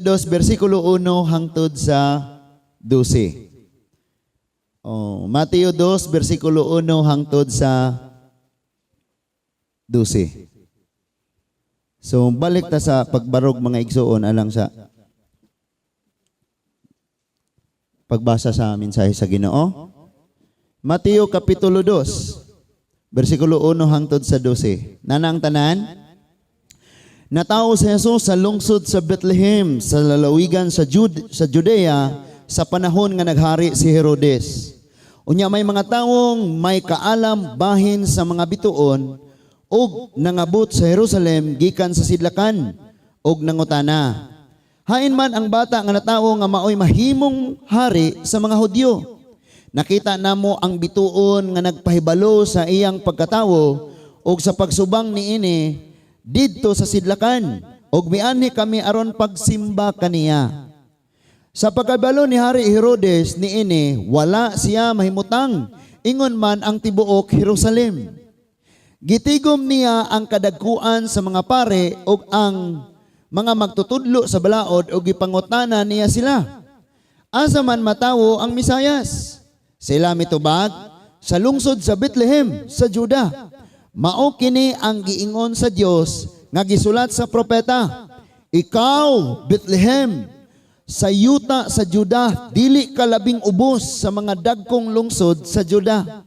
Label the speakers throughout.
Speaker 1: 2, versikulo 1 hangtod sa 12. Oh, Mateo 2, versikulo 1 hangtod sa 12. So balik ta sa pagbarog, mga igsuon, alang sa pagbasa sa mensahe sa Ginoo. Mateo kapitulo 2, versikulo 1 hangtod sa 12. Nana ang tanan? Natawo si Jesus sa lungsod sa Bethlehem sa lalawigan sa Judea sa panahon nga naghari si Herodes. Unya may mga tawong may kaalam bahin sa mga bituon ug nangabot sa Jerusalem gikan sa sidlakan ug nangutana: "Hain man ang bata nga natawo nga maoy mahimong hari sa mga Hudyo? Nakita namo ang bituon nga nagpahibalo sa iyang pagkatawo ug sa pagsubang niini didto sa sidlakan ug mianhi kami aron pagsimba kaniya." Sa pagkabalo ni Hari Herodes niini, wala siya mahimutang, ingon man ang tibuok Jerusalem. Gitigom niya ang kadagkuan sa mga pare ug ang mga magtutudlo sa balaod ug gipangutana niya sila: "Asa man matawo ang Mesayas?" Sila mitubag, "Sa lungsod sa Bethlehem sa Juda. Mao kini ang giingon sa Dios nga gisulat sa propeta: 'Ikaw, Bethlehem, sa yuta sa Juda, dili ka labing ubos sa mga dagkong lungsod sa Juda.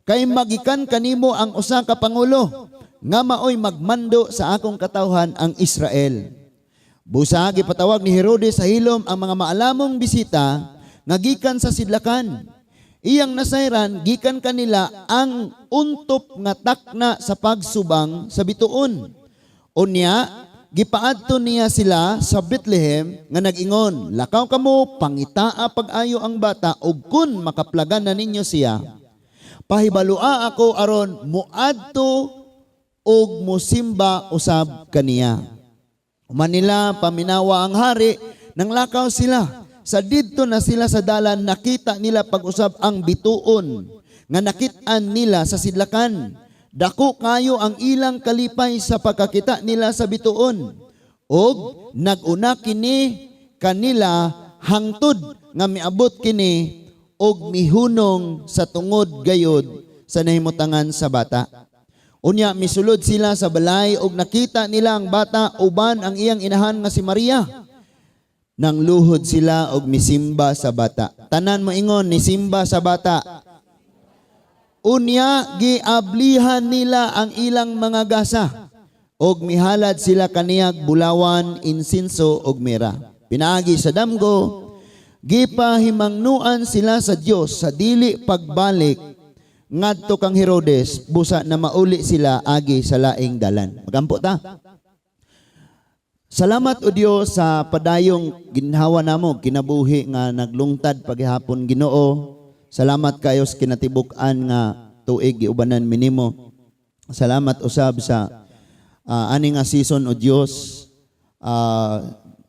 Speaker 1: Kay magikan kanimo ang usa ka pangulo nga maoy magmando sa akong katawhan, ang Israel.'" Busa gipatawag ni Herodes sa hilom ang mga maalamong bisita nga gikan sa sidlakan. Iyang nasayran gikan kanila ang untop nga takna sa pagsubang sa bituon. Unya gipaadto niya sila sa Bethlehem nga nag-ingon, "Lakaw kamo, pangitaa pag-ayo ang bata ug kun makaplagan na ninyo siya, pahibalua ako aron muadto ug musimba usab kaniya." Human nila paminawa ang hari, nang lakaw sila. Sa didto na sila sa dalan, nakita nila pag-usab ang bituon nga nakit-an nila sa sidlakan. Dako kayo ang ilang kalipay sa pagkakita nila sa bituon. Og nag-una kini kanila hangtod nga miabot kini og mihunong sa tungod gayod sa nahimutangan sa bata. Unya misulod sila sa balay og nakita nila ang bata uban ang iyang inahan nga si Maria. Nang luhod sila og misimba sa bata. Tanan mo ingon, "Nisimba sa bata." Unya giablihan nila ang ilang mga gasa og mihalad sila kaniyag bulawan, insinso og mira. Pinaagi sa damgo, gipahimangnuan sila sa Dios sa dili pagbalik ngadto kang Herodes, busa na mauli sila agi sa laing dalan. Magampo ta. Salamat, o Dios, sa padayong ginhawa namo kinabuhi nga naglungtad paghihapon, Ginoo. Salamat kayo sa kinatibuk-an nga tuig giubanan minimo. Salamat usab sa ani nga season, o Dios,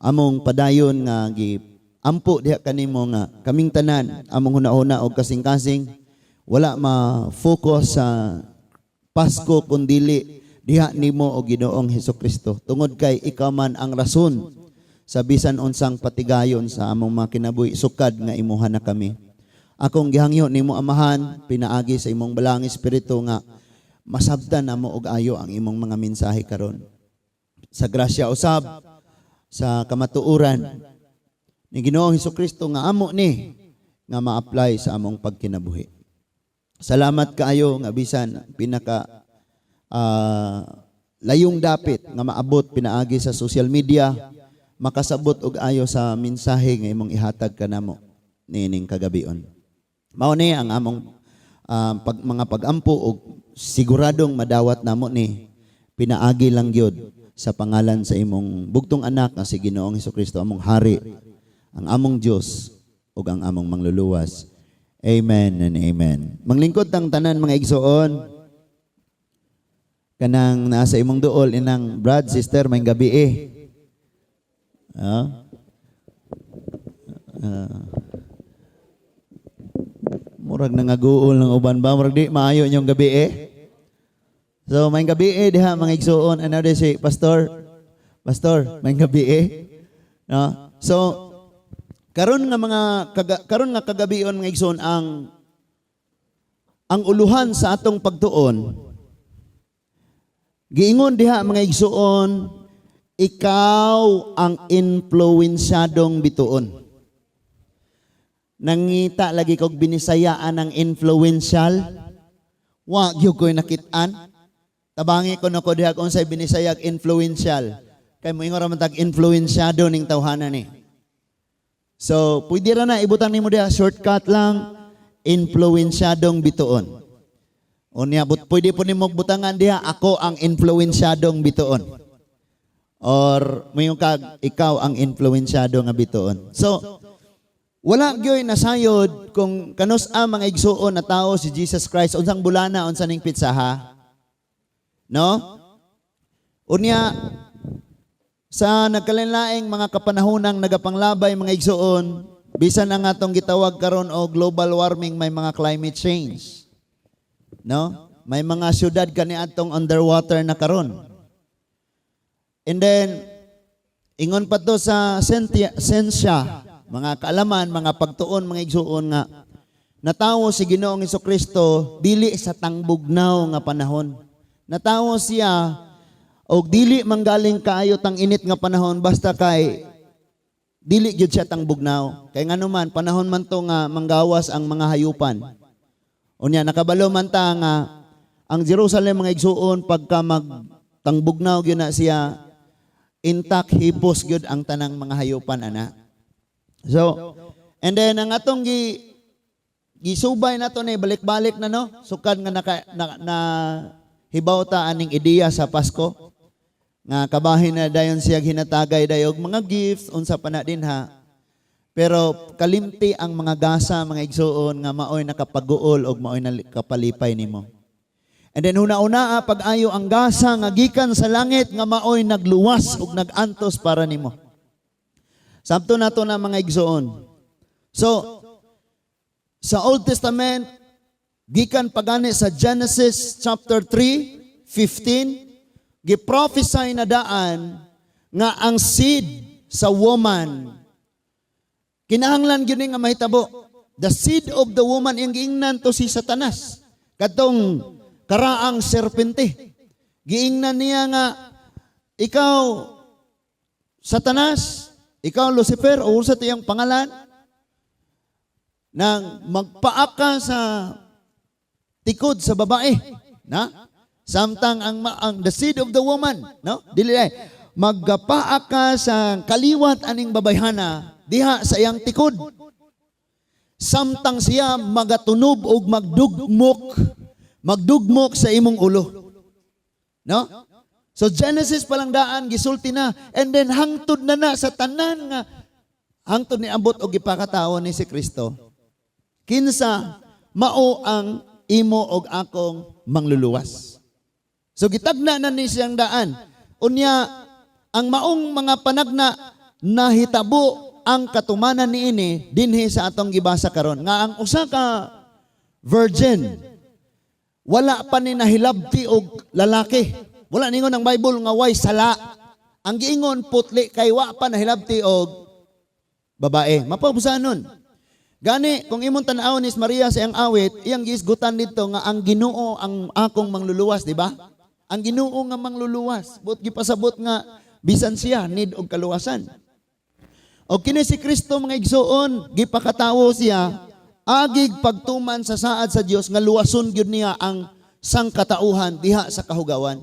Speaker 1: among padayon nga gi ampo diha kanimo nga kaming tanan, among hunahuna og kasing-kasing wala ma-focus sa Pasko kundili diha nimo, o Ginoong Hesus Kristo, tungod kay ikaw man ang rason sa bisan unsang patigayon sa among mga kinabuhi sukad nga imuha na kami. Akong gihangyo nimo, Amahan, pinaagi sa imong Balaang Espiritu, nga masabtan namo og ayo ang imong mga mensahe karon. Sa grasya usab sa kamatuoran ni Ginoong Hesus Kristo nga amo ni nga ma-apply sa among pagkinabuhi. Salamat kaayo nga bisan pinaka layong dapit nga maabot pinaagi sa social media, makasabot og ayo sa mensahe nga imong ihatag kanamo niining kagabion. Mao ni ang among mga pagampo og siguradong madawat namo ni pinaagi lang gyud sa pangalan sa imong bugtong anak nga si Ginoong Kristo, among hari, ang among Dios ug ang among mangluluwas. Amen and amen. Manglingkod tang tanan, mga igsoon. Kanang nasa imong duol inang brad, sister, may gabi eh. Ah. Murag nangaguol ng uban ba? Murag di maayo inyong gabi eh. So may gabi eh diha, mga igsuon. Ano di si pastor? Pastor, may gabi eh. No? So, karon nga kagabion, mga igsoon, ang uluhan sa atong pagtuon, giingon diha, mga igsoon, ikaw ang influensyadong bituon. Nangita lagi kog binisayaan ang influential. Wa gyud ko'y nakit-an. Tabangi ko na ko diha kung unsay binisayag influential. Kay moingon ra man tag influensyado ning tawhana ni. So, pwede ra na ibutang nimo diha, shortcut lang, influensyadong bituon. Unya but pwede po nimo butangan diha, ako ang influensyadong bituon. Or moingon kag ikaw ang influensyado nga bituon. So, wala gyoy nasayod kung kanus-a, mga igsuon, natawo si Jesus Christ, unsang bulana, unsa ning petsaha. No? Unya sa nagkalainlaing mga kapanahonang nagapanglabay, mga igsuon, bisan ang atong gitawag karon og global warming, may mga climate change. No? May mga syudad kaniadtong underwater na karon. And then ingon pa to sa sensya, mga kaalaman, mga pagtuon, mga igsuon, nga natawo si Ginoong Kristo dili sa tangbugnaw nga panahon. Natawo siya og dili manggaling kaayo tang init nga panahon, basta kay dili gyud siya tangbugnaw. Kay ngano man, panahon man to nga manggawas ang mga hayupan. Unya nakabalo man ta nga ang Jerusalem, mga igsuon, pagka mag tangbugnaw gyud na siya, intact, hipos gyud ang tanang mga hayupan ana. So, and then ang atong gisubay nato ni balik-balik na, no, sukad nga naka, na hibaw ta aning ideya sa Pasko nga kabahin na dayon siya hinatagay dayog mga gifts, unsa pa na dinha. Pero kalimti ang mga gasa, mga igsuon, nga maoy nakapaguol og maoy nakapalipay nimo. And then huna-una pag-ayo ang gasa nga gikan sa langit nga maoy nagluwas ug nagantos para nimo. Sabto nato na, mga igsuon. So sa Old Testament, gikan pagani sa Genesis chapter 3, 15, gi-prophesy na daan nga ang seed sa woman, kinahanglan gyud ni nga mahitabo. The seed of the woman, iyang giingnan to si Satanas. Katong karaang serpente. Giingnan niya nga ikaw, Satanas, ikaw, Lucifer, o sa iyang pangalan, nang magpaak ka sa tikod sa babae, na? Samtang ang the seed of the woman, no? Dili ay magpaak ka sa kaliwat aning babayhana diha sa iyang tikod. Samtang siya magatunob og magdugmok sa imong ulo. No? So Genesis pa lang daan gisulti na, and then hangtod na na sa tanan nga hangtod ni ambot og gipakatawo ni si Kristo. Kinsa mao ang imo og akong mangluluwas. So gitagna na ni siyang daan. Unya ang maong mga panagna, nahitabo ang katumanan niini dinhi sa atong gibasa karon nga ang usa ka virgin, wala pa ni nahilabti og lalaki. Wala ningon ang Bible nga way sala. Ang giingon putli kay wa pa nahilabti og babae. Mapabusan nun. Gani, kung imong tan-awon ni Maria sa iyang awit, iyang giisgutan dito nga ang Ginoo ang akong mangluluwas, di ba? Ang Ginoo nga mangluluwas. But gipasabot nga bisan siya need og kaluwasan. O kini si Kristo, mga igsuon, gipakatawo siya agig pagtuman sa saad sa Dios nga luwason gyud niya ang sangkatauhan diha sa kahugawan.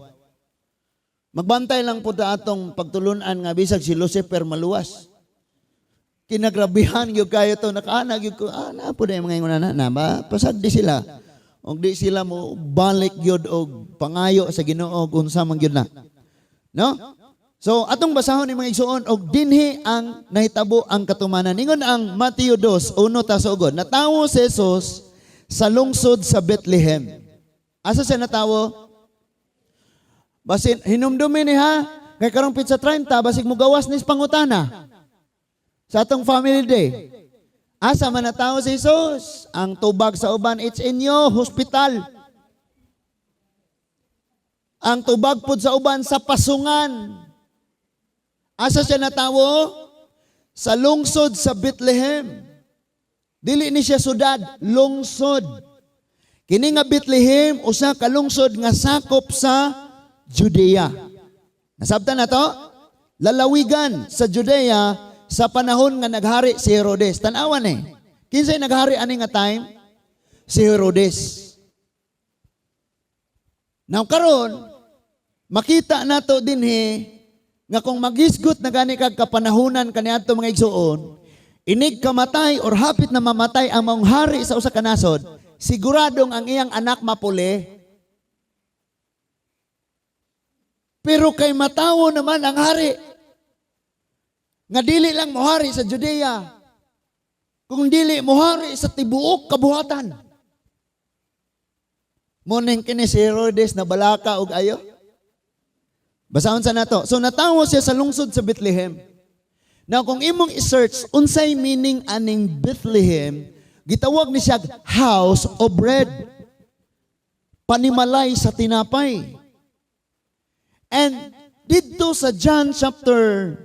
Speaker 1: Magbantay lang po ta atong pagtulunan nga bisag si Lucifer maluwas. Kinagrabihan gyud kayo to, nakaana gyud ko, na po na yung mga ingon na na ba pasad di sila. Og di sila mo balik gyud og pangayo sa Ginoo kung unsa man gyud na. No? So atong basahon ni, mga igsuon, og dinhi ang nahitabo ang katumanan. Ingon ang Mateo 2:1 ta sugod. Natawo si Jesus sa lungsod sa Bethlehem. Asa siya natawo? Basin hinumdumi ni ha, kay karong petsa 30 basig mugawas ni sa pangutana sa atong family day. Asa man natawo si Jesus? Ang tubag sa uban, it's in your hospital. Ang tubag pud sa uban, sa pasungan. Asa siya natawo? Sa lungsod sa Bethlehem. Dili ni siya syudad, lungsod. Kini nga Bethlehem usa ka lungsod nga sakop sa Judea. Nasabtan na to? Lalawigan sa Judea sa panahon nga naghari si Herodes. Tan-awan eh. Kinsay naghari ani nga time? Si Herodes. Now karon, makita nato dinhi nga kung magisgot na gani kag kapanahunan kaniadto, mga igsuon, inig kamatay or hapit na mamatay ang maong hari sa usa ka nasod, siguradong ang iyang anak mapuli. Pero kay matawo naman ang hari nga dili lang mohari sa Judea, kung dili mohari sa tibuok kabuhatan. Muning kini si Herodes na balaka og ayo. Basahon sa nato. So natawo siya sa lungsod sa Bethlehem. Now kung imong i-search unsay meaning aning Bethlehem, gitawag ni siya house of bread. Panimalay sa tinapay. And didto sa John chapter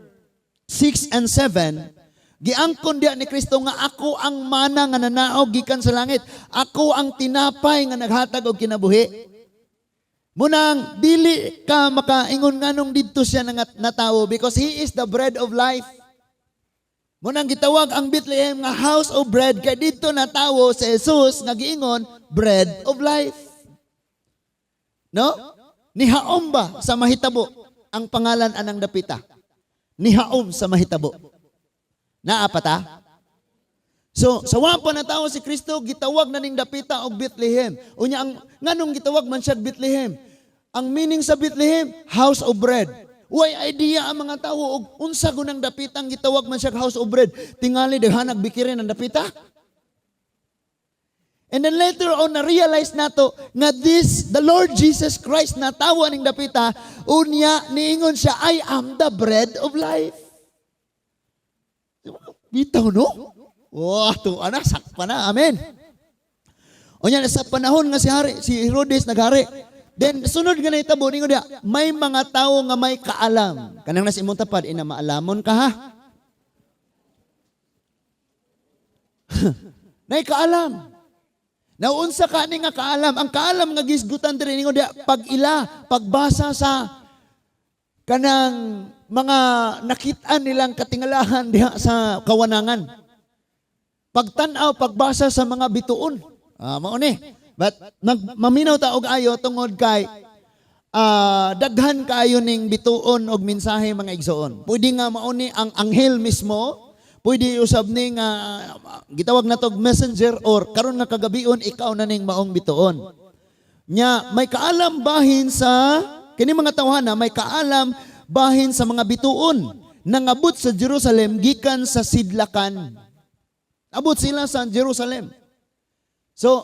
Speaker 1: 6 and 7, giangkon diya ni Kristo nga ako ang mana nga nanaog gikan sa langit. Ako ang tinapay nga naghatag og kinabuhi. Munang dili ka makaingon nganong didto siya natawo because he is the bread of life. Munang gitawag ang Bethlehem nga house of bread kay didto natawo si Jesus nga giingon bread of life. No? Nihaom ba sa mahitabo ang pangalan anang dapita? Nihaom sa mahitabo. Naa pa ta? So, sa wa pa natawo si Kristo, gitawag na ning dapita og Bethlehem. Unya ang nganong gitawag man siya Bethlehem? Ang meaning sa Bethlehem, house of bread. Way idea ang mga tawo og unsa gunang dapitang gitawag man siya house of bread. Tingali daghanag bikirin ang dapita. And then later on, na-realize nato nga this, the Lord Jesus Christ natawo aning dapita, unya niingon siya, "I am the bread of life." Bitaw, no? Wah, to anak, sakpa na. Amen. Unya sa panahon nga si hari, si Herodes naghari. Then sunod nga nahitabo ningon diya, may mga tawo nga may kaalam. Kanang nasa imong tapad ina maalamon ka ha. Nay kaalam. Naunsa ka ni nga kaalam? Ang kaalam nga gisgutan diri ningon diya pag-ila, pagbasa sa kanang mga nakit-an nilang katingalahan diha sa kawanangan. Pagtan-aw, pagbasa sa mga bituon. Mao ni. But maminaw ta og ayo tungod kay daghan kaayo ning bituon og mensahe, mga igsoon. Pwede nga mao ni ang anghel mismo, pwede usab ni nga gitawag na tog messenger or karon nga kagabion ikaw na ning maong bituon. Nya may kaalam bahin sa kini mga tawhana, may kaalam bahin sa mga bituon nangabot sa Jerusalem gikan sa sidlakan. Abot sila sa Jerusalem. So,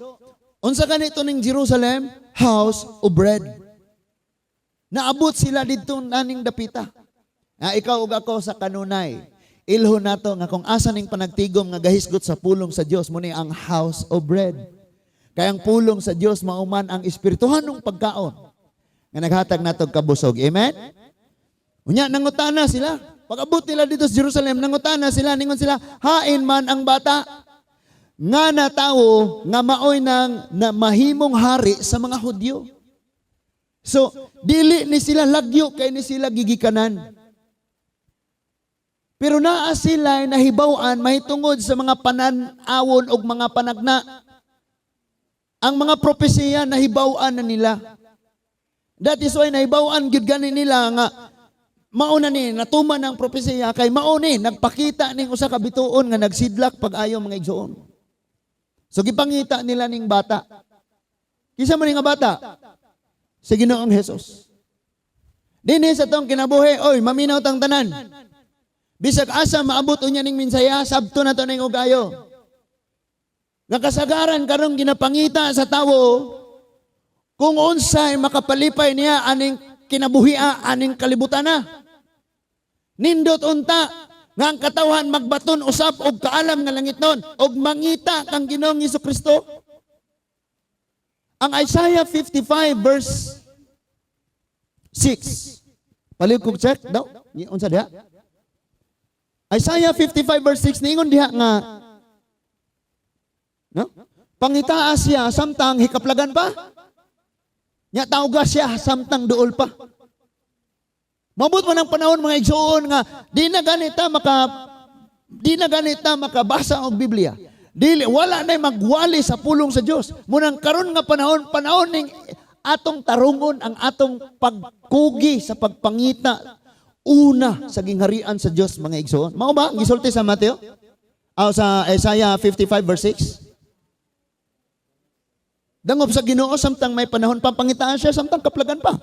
Speaker 1: unsa kanito ning Jerusalem? House of bread. Naabot sila didto naning dapita. Nga ikaw ug ako sa kanunay, ilhon nato nga kung asa ning panagtigom nga gahisgot sa pulong sa Dios mo ni ang house of bread. Kay ang pulong sa Dios mauman ang espirituhanong pagkaon nga naghatag natog kabusog. Amen? Unya nangutana sila. Pag-abot nila dito sa Jerusalem, nangutana sila, ningon sila, "Hain man ang bata nga natawo nga maoy nang na mahimong hari sa mga Hudyo?" So, dili ni sila lagyo kay ni sila gigikanan. Pero naa sila nahibaw-an mahitungod sa mga panan-awon og mga panagna. Ang mga propesiya nahibaw-an na nila. That is why nahibaw-an gyud gani nila nga mao na ni natuman ang propesiya kay mao ni nagpakita ning usa ka bituon nga nagsidlak pag-ayo, mga igsoon. So gipangita nila ning bata. Kinsa man ni nga bata? Si Ginoong Jesus. Dinhi sa tong kinabuhi, oy, maminaw tang tanan. Bisag asa maabot unya ning minsaya, sabto na to ning ugayo. Nga kasagaran karong ginapangita sa tawo kung unsay makapalipay niya aning kinabuhia, aning kalibutan na. Nindot unta nga ang katawhan magbaton usab og kaalam nga langitnon og mangita kang Ginoong Kristo. Ang Isaiah 55 verse 6. Palihog kog check daw. Unsa diha? Isaiah 55 verse 6, niingon diha nga, no? Pangitaa siya samtang hikaplagan pa. Nya tawga siya samtang duol pa. Mabot man ang panahon, mga igsoon, nga di na ganita makabasa og Biblia. Dili, wala na magwali sa pulong sa Dios. Munang karon nga panahon, panahon ning atong tarungon ang atong pagkugi sa pagpangita una sa gingharian sa Dios, mga igsoon. Mao ba ang gisulti sa Mateo? Ah, sa Isaiah 55 verse 6? Dangop sa Ginoo samtang may panahon pa, pangitaan siya samtang kaplagan pa.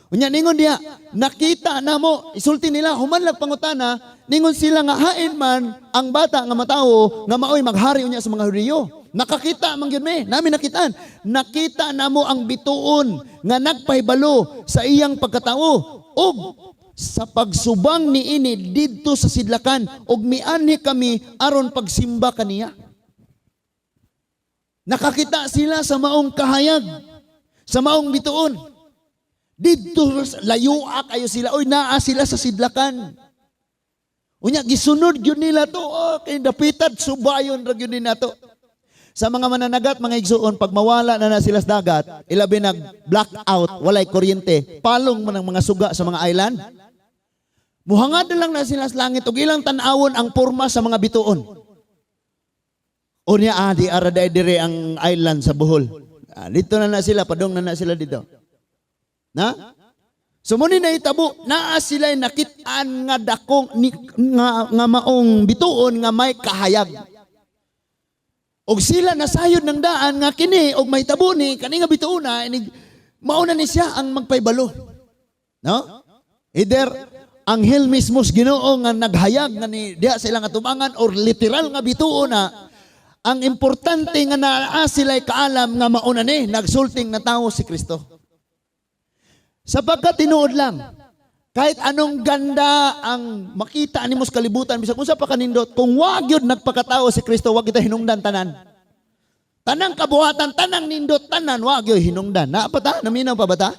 Speaker 1: Unya ningon diha, nakita namo, isulti nila human lang pangutana, ningon sila nga hain man ang bata nga matawo nga maoy maghari unya sa mga Hudiyo. Nakakita man gyud mi, namin nakitaan. Nakita namo ang bituon nga nagpahibalo sa iyang pagkatao ug sa pagsubang niini didto sa sidlakan ug mianhi kami aron pagsimba kaniya. Nakakita sila sa maong kahayag, sa maong bituon. Didto layua kayo sila, oy, naa sila sa sidlakan. Unya gisunod gyud nila to, oh, kay dapitad subayon ra gyud ni nato. Sa mga mananagat, mga igsuon, pag mawala na na sila sa dagat, ilabi nag blackout, walay kuryente, palong man ang mga suga sa mga island. Muhangad na lang na sila sa langit ug ilang tan-awon ang porma sa mga bituon. Unya, ah, di ara day dire ang island sa Bohol. Ah, dito na na sila, padong na na sila dito. Na? So mo ni nahitabo, naa sila nakit-an nga dakong ni, nga maong bituon nga may kahayag. Og sila nasayod ng daan nga kini og mahitabo ni kani nga bituona, inig mauna ni siya ang magpaybalo. No? Either anghel mismo sa Ginoo nga naghayag nga ni diha sa ilang atubangan or literal nga bituon na. Ang importante nga naa sila kaalam nga mauna ni nagsulting na tao si Kristo. Sapagkat tinuod lang, kahit anong ganda ang makita nimo sa kalibutan, bisag unsa pa kanindot, kung wa gyud nagpakatao si Kristo, wa kita hinungdan tanan. Tanang kabuhatan, tanang nindot, tanan, wa gyud hinungdan. Naa pa ta? Naminaw pa ba ta?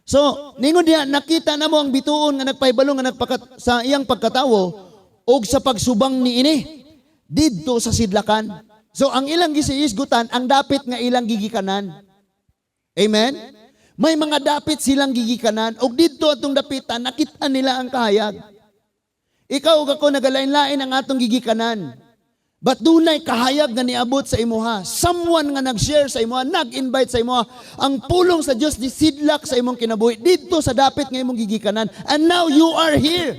Speaker 1: So, ningon diha, nakita na mo ang bituon nga nagpahibalo nga nagpakat sa iyang pagkatawo og sa pagsubang niini didto sa sidlakan. So, ang ilang gisiisgutan, ang dapit nga ilang gigikanan. Amen? May mga dapit silang gigikanan og didto atong dapitan nakita nila ang kahayag. Ikaw ug ako, nagalain-lain ang atong gigikanan. But dunay kahayag nga niabot sa imuha? Someone nga nag-share sa imuha, nag-invite sa imuha. Ang pulong sa Dios disidlak sa imong kinabuhi didto sa dapit nga imong gigikanan. And now you are here.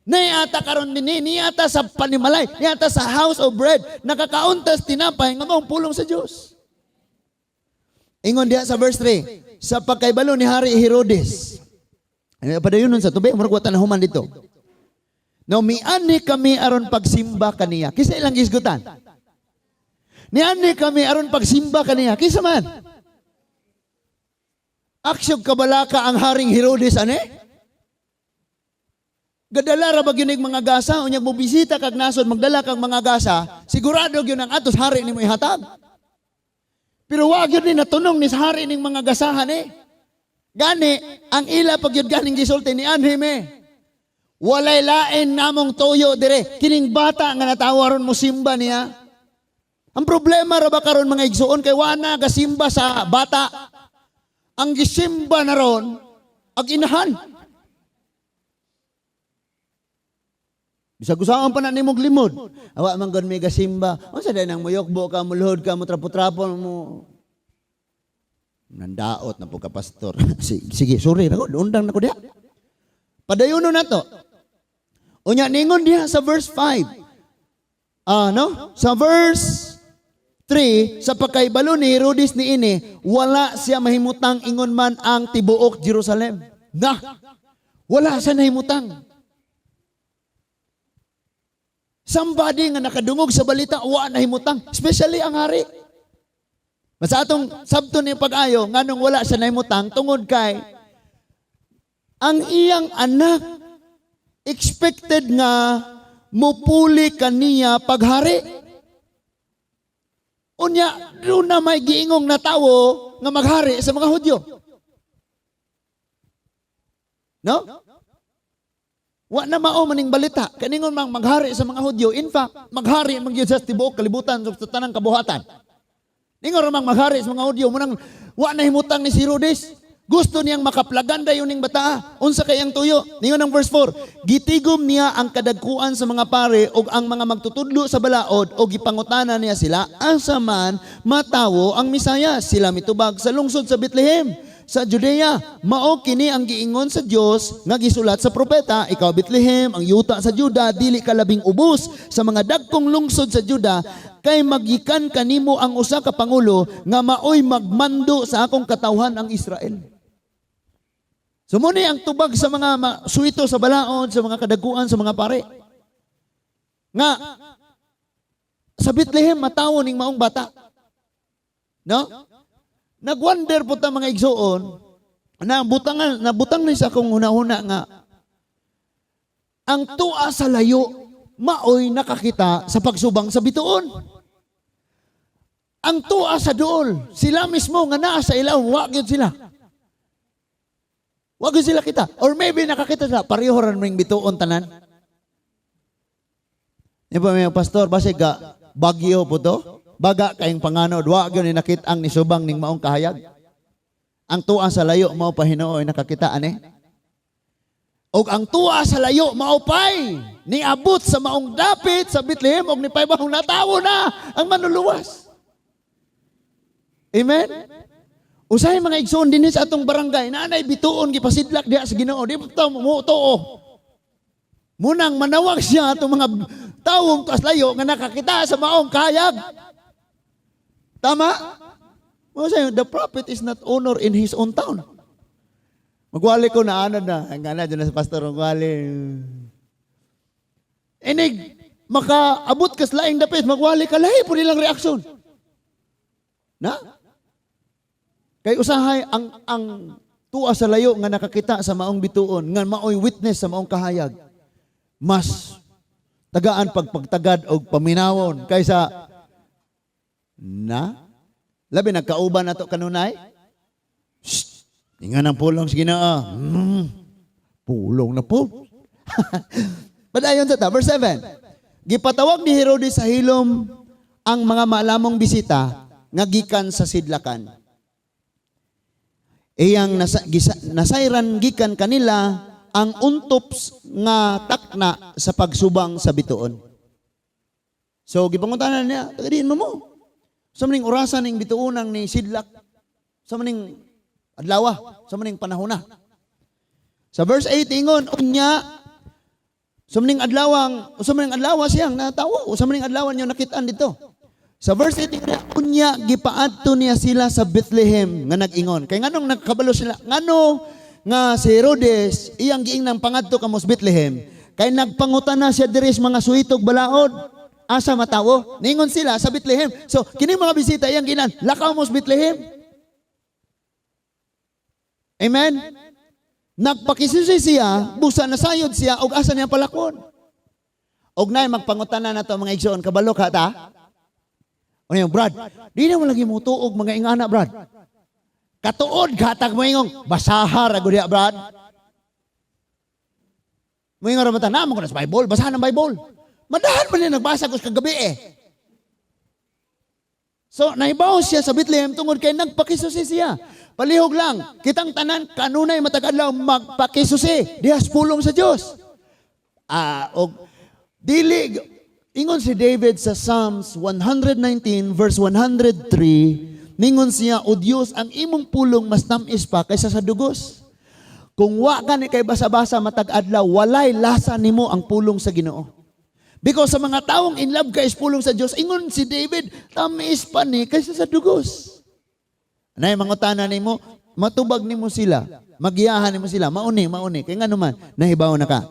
Speaker 1: Niata karon dinhi, niata sa panimalay, niata sa House of Bread, nakakauntas tinapay nga maong pulong sa Dios. Ingon diha sa verse 3, sa pagkaibalo ni Hari Herodes. Ano pa dayon nun sa tubig? Murag wa ta nahuman dito. No, mianhi kami aron pagsimba kaniya. Kinsa ilang gisgutan? Nianhi kami aron pagsimba kaniya. Kinsa man? Aksyog kabalaka ang Haring Herodes ane? Gadala ra ba gyud nig mga gasa? Unyag mo bisita kag nasod, magdala kag mga gasa, sigurado gyud ang atos hari nimo ihatag. Pero wa gyud ni natunong ni sa hari ning mga gasahan eh. Gani, ang ila pag gyud ganing gisulti ni anhi me. Walay lain namong tuyo dire. Kining bata nga natawo aron mo simba niya. Ang problema ra ba karon, mga igsuon, kay wa na gasimba sa bata. Ang gisimba na ron ag inahan. Bisag usaon pa na nimong limod. Awa man gud may gasimba. Unsa day nang muyokbo ka, muluhod ka, motrapo-trapo mo. Nandaot na po ka, pastor. Sige, sorry na ko, undang na ko diha. Padayono na to. Unya ningon diha sa verse 5. Ah, no? Sa verse 3, sa pagkaibalo ni Herodes ni ini, wala siya mahimutang ingon man ang tibuok Jerusalem. Na, wala siya nahimutang. Somebody nga nakadungog sa balita, wa nahimutang. Especially ang hari. Mas atong sabto ni pag-ayo, nganong wala siya nahimutang, tungod kay ang iyang anak expected nga mupuli kaniya paghari. Unya, doon na may giingong na tawo nga maghari sa mga Hudyo. No? Wa na mao maning balita. Kaningon mang maghari sa mga Hudyo. In fact, maghari man gyud sa tibuok kalibutan, sa tanang kabuhatan. Ningon ra mang maghari sa mga Hudyo, munang wa na himutang ni si Herodes. Gusto niyang makaplagan dayon ning bataa. Unsa kay ang tuyo? Ningon ang verse 4, gitigom niya ang kadagkuan sa mga pare ug ang mga magtutudlo sa balaod og gipangutana niya sila asa man matawo ang Mesiyas. Sila mitubag, sa lungsod sa Bethlehem sa Judea. Mao kini ang giingon sa Dios nga gisulat sa propeta, "Ikaw Bethlehem, ang yuta sa Juda, dili ka labing ubos sa mga dagkong lungsod sa Juda, kay maggikan kanimo ang usa ka pangulo nga maoy magmando sa akong katawhan ang Israel." So mao ni ang tubag sa mga suwito sa balaod, sa mga kadaguan, sa mga pare, nga sa Bethlehem matawo ning maong bata. No? Nagwonder po ta, mga igsuon, na butangan nabutang ni sa akong hunahuna nga ang tua sa layo maoy nakakita sa pagsubang sa bituon. Ang tua sa duol, sila mismo nga naa sa ilaw, wa gyud sila. Wa gyud sila kita. Or maybe nakakita sila, pareho ra ning bituon tanan. Di ba may pastor, basig ga Bagyo po to? Baga kayong panganod, wa gyud ni nakit ang nisubang ning maong kahayag. Ang tua sa layo mao pa hinuoy nakakita ani. Og ang tua sa layo mao pay niabot sa maong dapit sa Bethlehem og nipaybahong natawo na ang manluluwas. Amen? Usahay, mga igsoon, dinhi sa atong barangay, naanay bituon gipasidlak diha sa Ginoo, di ba mo tuo? Munang manawag siya atong mga tawong tuas layo nga nakakita sa maong kahayag. Tama? Mo sayo, the prophet is not honor in his own town. Magwali ko na ano na, ang na dyan na sa pastor, magwali. Inig, makaabot ka sa laing dapit, magwali ka, lahi po nilang reaksyon. Na? Kay usahay ang tuwa sa layo nga nakakita sa maong bituon, nga maoy witness sa maong kahayag, mas tagaan pagpagtagad og paminawon kaysa na labi nagkauban nato kanunay. Shh! Ingan ang pulong sa Ginoo. Pulong na po. Padayon sa ta, verse 7. Gipatawag ni Herodes sa hilom ang mga maalamong bisita nga gikan sa sidlakan. Iyang nasayran gikan kanila ang untop nga takna sa pagsubang sa bituon. So gipangutanan niya, taga diin mo mo? Sa maning orasan ning bituonang ni sidlak, sa maning adlawa, sa maning panahona. Sa verse 8 ingon, unya sa maning adlawang, sa maning adlawa siyang natawo, sa maning adlaw niyo nakitaan dito. Sa verse 8 ingon, unya gipaadto niya sila sa Bethlehem nga nag-ingon. Kay nganong nagkabalo sila? Ngano nga si Herodes iyang giingnan pangadto kamo sa Bethlehem? Kay nagpangutana siya diri sa mga suitog balaod. Asa matawo? Ningon sila sa Bethlehem. So kini mga bisita iyang ginan, lakaw mo sa Bethlehem. Amen? Nagpakisusi siya, busa nasayod siya, og asa niya palakon. Og nay magpangutana na to, mga igsoon, kabalo ka ta? Ano yung, "Brad, di na mo lagi mo tuog mga ingana, Brad. Katuod, gatag mo ingong, basaha ra gud diha, Brad." Mo ingon ra ba ta, "Naa man ko na sa Bible, basahan ang Bible." Madahan man niya nagbasa ko sa kagabi eh. So, nahibaw siya sa Bethlehem tungod kay nagpakisusi siya. Palihog lang, kitang tanan kanunay matag adlaw magpakisusi diha sa pulong sa Dios. Ah, og dili ingon si David sa Psalms 119 verse 103, ningon siya, "O Dios, ang imong pulong mas tamis pa kaysa sa dugos." Kung wa ka ni kay basa-basa matag adlaw, walay lasa nimo ang pulong sa Ginoo. Because sa mga taong in love kay pulong sa Dios, ingon si David, tamis pa ni kaysa sa dugos. Anay mangutana nimo, matubag nimo sila, magiyahan nimo sila, mauni, mauni. Kay ngano man, nahibaw na ka.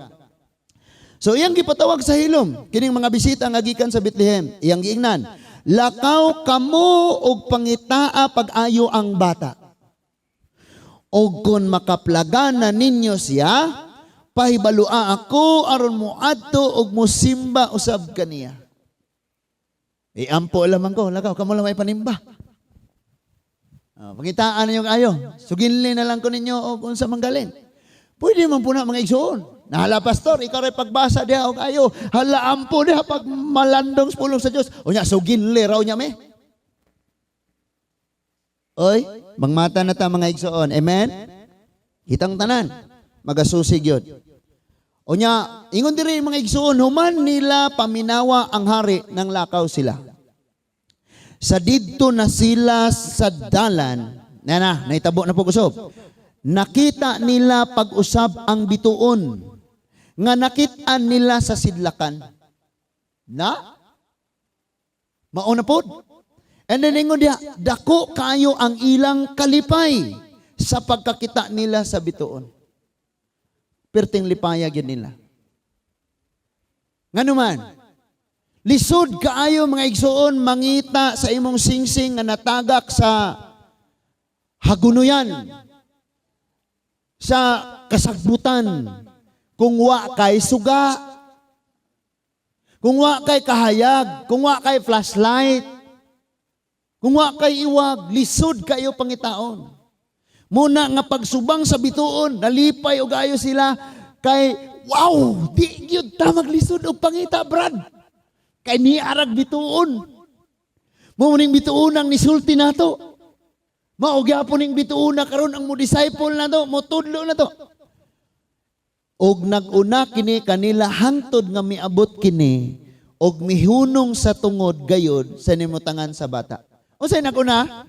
Speaker 1: So iyang gipatawag sa hilom kining mga bisita nga gikan sa Bethlehem, iyang giingnan, "Lakaw kamo og pangitaa pag-ayo ang bata. Og kung makaplagana ninyo siya, pahibalua ako aron moadto og mosimba usab kaniya." Iampo lamang ko, lakaw kamo lang may panimba. Pangitaan ninyo ayo. Suginli na lang ko ninyo og unsa man galing. Pwede man po na, mga igsoon. Nahala, pastor, ikaw rin pagbasa diha og ayo. Hala, ampo diha pag malandong sa pulong sa Dios. Unya suginli raw niya me. Oy, mangmata na ta, mga igsoon. Amen? Kitang tanan, magasusig yun. Unya, ingon diri, mga igsoon, human nila paminawa ang hari, nang lakaw sila. Sa didto na sila sa dalan, na na, naitabo na po kusob. Nakita nila pag-usab ang bituon, nga nakit-an nila sa sidlakan. Na? Mauna pod. And then ingon diha, dako kayo ang ilang kalipay sa pagkakita nila sa bituon. Perting lipaya gyud nila. Ngano man, lisod kaayo, mga igsoon, mangita sa imong singsing nga natagak sa hagunoyan, sa kasagbutan, kung wa kay suga, kung wa kay kahayag, kung wa kay flashlight, kung wa kay iwag, lisod kayo pangitaon. Muna nga pagsubang sa bituon, nalipay og ayo sila kay wow, di gyud ta maglisod og pangita, brad. Kay niarag bituon. Mao ning bituon ang nisulti nato. Mao gyapon ning bituon na karon ang mo disciple nato, mo tudlo nato. Og nag-una kini kanila hangtod nga miabot kini og mihunong sa tungod gayod sa nimutangan sa bata. Unsay nag-una?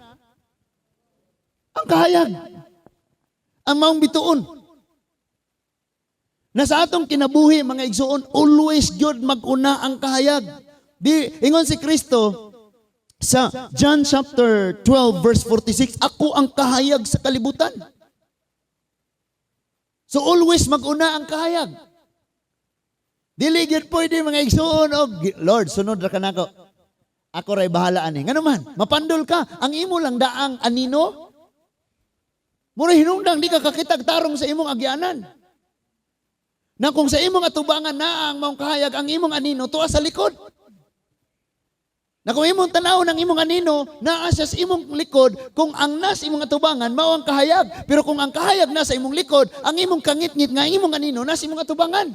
Speaker 1: Ang kahayag. Ang maong bituon. Na sa atong kinabuhi, mga igsoon, always gyud mag-una ang kahayag. Di ingon si Kristo sa John chapter 12 verse 46, "Ako ang kahayag sa kalibutan." So always mag-una ang kahayag. Dili gyud pwede, mga igsoon, og "Lord, sunod ra ka nako. Ako ray bahala ani." Ngano man, mapandol ka, ang imo lang daang anino. Mura hinungdang di ka kakitag tarong sa imong agyanan. Na kung sa imong atubangan na ang maong kahayag, ang imong anino tuwa sa likod. Na kung imong tanaw ng imong anino, naa siya sa imong likod, kung ang nas imong atubangan, mao ang kahayag. Pero kung ang kahayag nasa imong likod, ang imong kangitngit nga ang imong anino nasa imong atubangan.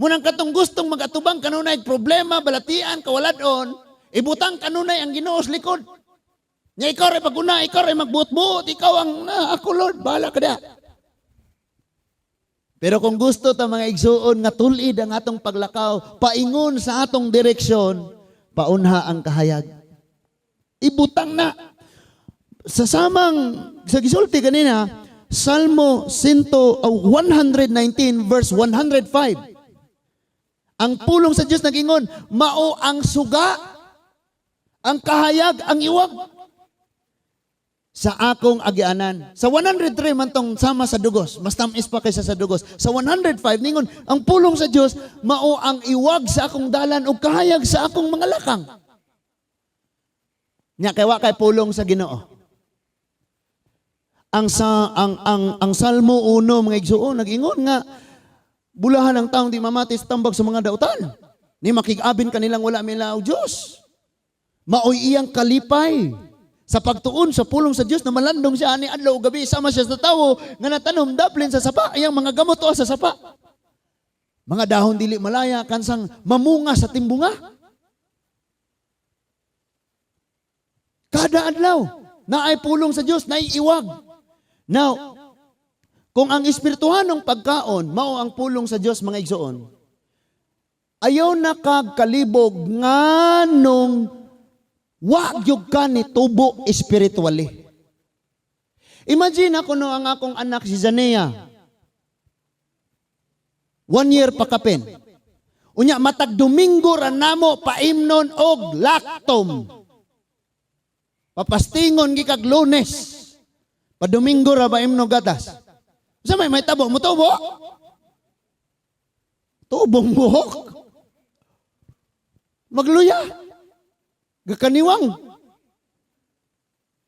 Speaker 1: Munang katong gustong magatubang kanunay problema, balatian, kawaladon, ibutang kanunay ang Ginoo sa likod. Nya ikaw ray paguna, ikaw ray magbuot-buot, ikaw ang na, ako Lord, bahala ka da. Pero kung gusto ta, mga igsuon, nga tulid ang atong paglakaw, paingon sa atong direksyon, paunha ang kahayag. Ibutang na. Sa samang, sa gisulti kanina, Salmo 100, oh, 119 verse 105. Ang pulong sa Diyos nagingon, mao ang suga, ang kahayag, ang iwag sa akong agianan. Sa 103 man tong sama sa dugos, mas tamis pa kaysa sa dugos. Sa 105 ningon, ang pulong sa Dios mao ang iwag sa akong dalan ug kahayag sa akong mga lakang. Nya kay wa kay pulong sa Ginoo. Ang sa ang ang ang Salmo 1, mga igsuon, nag-ingon nga bulahan ang taong di mamati sa tambag sa mga dautan. Ni makig-abin kanilang wala mila og Dios. Maoy iyang kalipay sa pagtuon sa pulong sa Dios na malandong siya ani adlaw ug gabi, sama siya sa tawo nga natanom daplin sa sapa, iyang mga gamot sa sapa. Mga dahon dili malaya kansang mamunga sa timbunga. Kada adlaw naay pulong sa Dios, naay iwag. Now, kung ang espirituhanong pagkaon mao ang pulong sa Dios, mga igsoon, ayaw na kag kalibog nganong wa gyud ka ni tubo spiritually. Imagine ako no ang akong anak si Zanea. 1 year pa kapin. Unya matag Domingo ra namo paimnon og Lactom. Papastingon gikag Lunes. Pa Domingo ra ba imno gatas. Sa may tabo mo tubo? Tubong buhok. Magluya. Gakaniwang.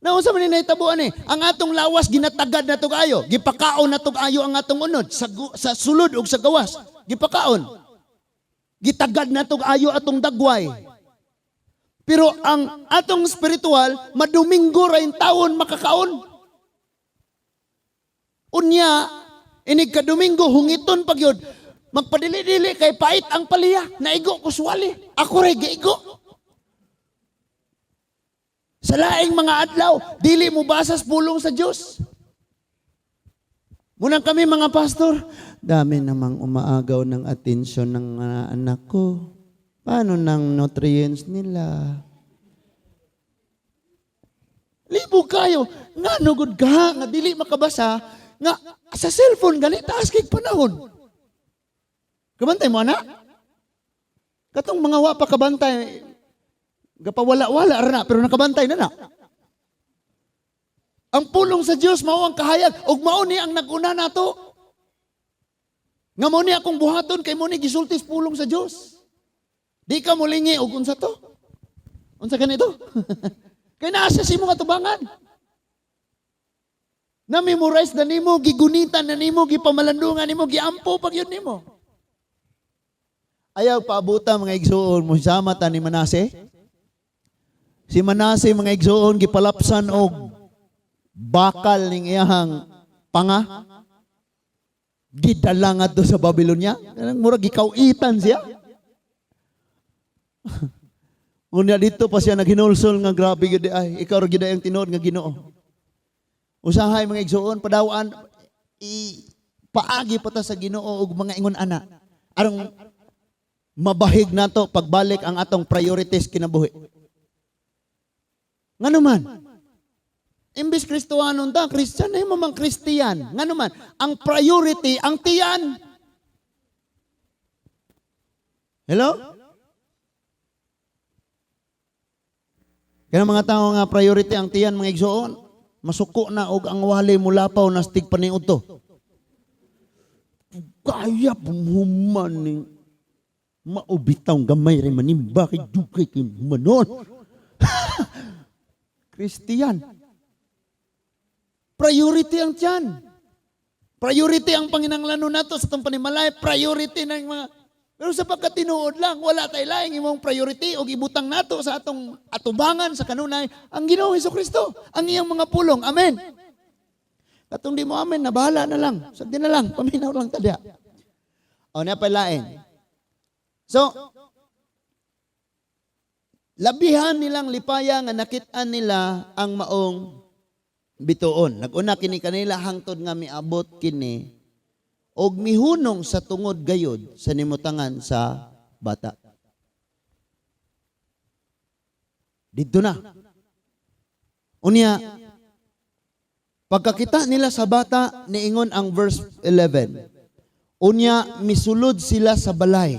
Speaker 1: Naunsa man ni nahitabuan eh. Ang atong lawas ginatagad na ayo. Gipakaon na ayo ang atong unod sa sulod ug sa gawas. Gipakaon. Gitagad na ayo atong dagway. Pero ang atong spiritual, maDomingo ra yung taon makakaon. Unya, Inig ka Domingo hungiton pag yun. Magpadili-dili kay pait ang paliya. Naigo ko suwali. Ako ray giigo. Sa laing mga adlaw, dili mo basas pulong sa Dios. Munang kami mga pastor, dami namang umaagaw ng atensyon ng mga anak ko. Paano ng nutrients nila? Libo kayo. Nga nugod ka, nga dili makabasa, nga sa cellphone gani taas kay panahon. Kabantay mo, anak? Katong mga wa pa kabantay, gapawala-wala ra na, pero nakabantay na na. Ang pulong sa Dios mao ang kahayag ug mao ni ang naguna nato. Nga mao ni akong buhaton kay mo ni gisulti sa pulong sa Dios. Di ka molingi og unsa to? Unsa kanito? Kay naa sa imong atubangan. Na-memorize na nimo, gigunitan na nimo, gipamalandungan nimo, giampo pag yun nimo. Ayaw paabuta, mga igsuon, mo sama ta ni Manase. Si Manase, mga igsuon, gipalapsan og bakal ning iyahang panga. Gidala ngadto sa Babylonia. Murag gikawitan siya. Unya dito pa siya naghinulsol nga grabe gyud ay ikaw ra gyud ay ang tinuod nga Ginoo. Usahay, mga igsuon, padawaan i paagi pa ta sa Ginoo og mga ingon ana aron mabahig nato pagbalik ang atong priorities kinabuhi. Ngano man? Imbis Kristohanon ta, Christian ay mo mang Christian. Ngano man? Ang priority ang tiyan. Hello? Kaya mga tao nga priority ang tiyan, mga igsoon, masuko na og ang wali mulapaw na stig paniud to. Kaya pumuhuman ni maubitaw gamay rin manimba kay dugay kay humanon. Christian. Priority ang tiyan. Priority ang panginanglanon nato sa itong panimalay. Priority ng mga. Pero sa pagkatinuod lang, wala tay laing imong priority og ibutang nato sa atong atubangan sa kanunay ang Ginoong Kristo, ang iyang mga pulong. Amen. Katong di mo amen, nabahala na lang. Sagdi na lang, paminaw lang ta diha. O na palain. So, labihan nilang lipaya nga nakit-an nila ang maong bituon. Naguna kini kanila hangtod nga miabot kini og mihunong sa tungod gayod sa nimutangan sa bata. Didto na. Unya, pagkakita nila sa bata, niingon ang verse 11. Unya, misulod sila sa balay.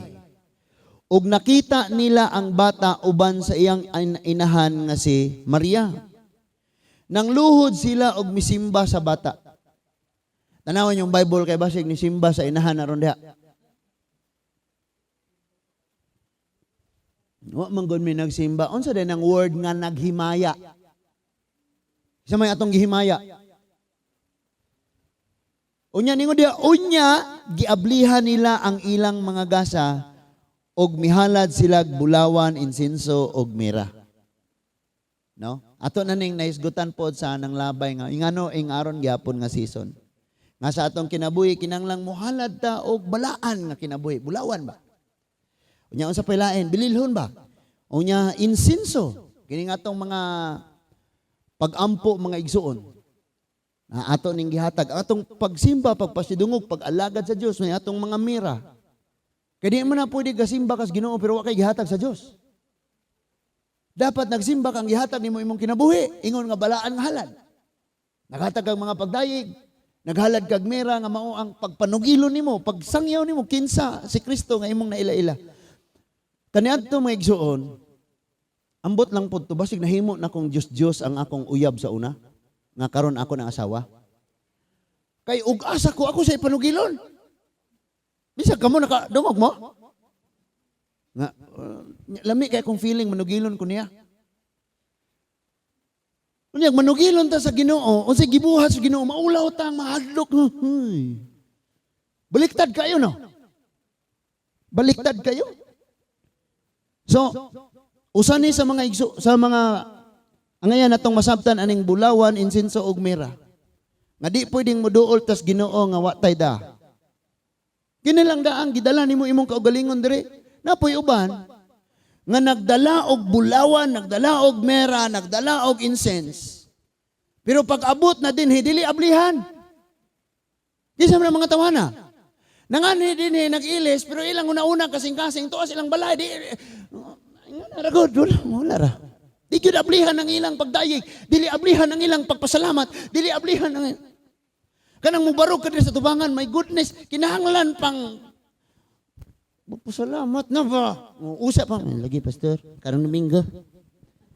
Speaker 1: Og nakita nila ang bata uban sa iyang inahan nga si Maria. Nang luhod sila og misimba sa bata. Tanawan yung Bible kay basig ni simba sa inahan aron diha. Wa man gud mi nagsimba. Unsa din ang word nga naghimaya? Isa may atong gihimaya. Unya ningon diha, unya giablihan nila ang ilang mga gasa og mihalad sila bulawan, insinso og mira. No? Ato na ning nahisgutan pod sa anang labay nga ingano ing aron gyapon nga season. Nga sa atong kinabuhi kinanglang mohalad ta og balaan nga kinabuhi, bulawan ba? Unya unsa pay lain, bililhon ba? Unya insinso, kini nga atong mga pagampo, mga igsuon. Na ato ning gihatag ang atong pagsimba, pagpasidungog, pag-alagad sa Dios, may atong mga mira. Kay di man na pwede gasimba kas Ginoo pero wa kay gihatag sa Dios. Dapat nagsimba kang gihatag nimo imong kinabuhi, ingon nga balaan nga halad. Naghatag kag mga pagdayeg, naghalad kag mira nga mao ang pagpanugilo nimo, pagsangyaw nimo kinsa si Kristo nga imong naila-ila. Kaniadto, mga igsuon, ambot lang pud to, basig nahimo na kong Dios-Dios ang akong uyab sa una, nga karon ako ng asawa. Kay ug asa ko ako sa ipanugilon. Bisag kamo nakadungog mo. Nga lami kay akong feeling manugilon ko niya. Unya manugilon ta sa Ginoo, unsay gibuhat sa Ginoo, maulaw ta, mahadlok. Huy. Baliktad kayo, no? Baliktad kayo. So, usa ni sa mga igso, sa mga angayan natong masabtan aning bulawan, insinso ug mira. Nga di pwedeng muduol tas Ginoo nga wa tay da. Kini lang daang gidala nimo imong kaugalingon dire. Napoy uban nga nagdala og bulawan, nagdala og mera, nagdala og incense. Pero pag abot na dinhi, dili ablihan. Kinsa man ang mga tawana? Nanganhi dinhi, nag-ilis, pero ilang una-una kasing-kasing, tuas ilang balay, di, nga na ra wala, wala ra. Di gyud ablihan ang ilang pagdayeg, dili ablihan ang ilang pagpasalamat, dili ablihan ang kanang mubarog ka diri sa tubangan, my goodness, kinahanglan pang magpasalamat na ba? Usa pa, "Ay, lagi, Pastor, karong Domingo.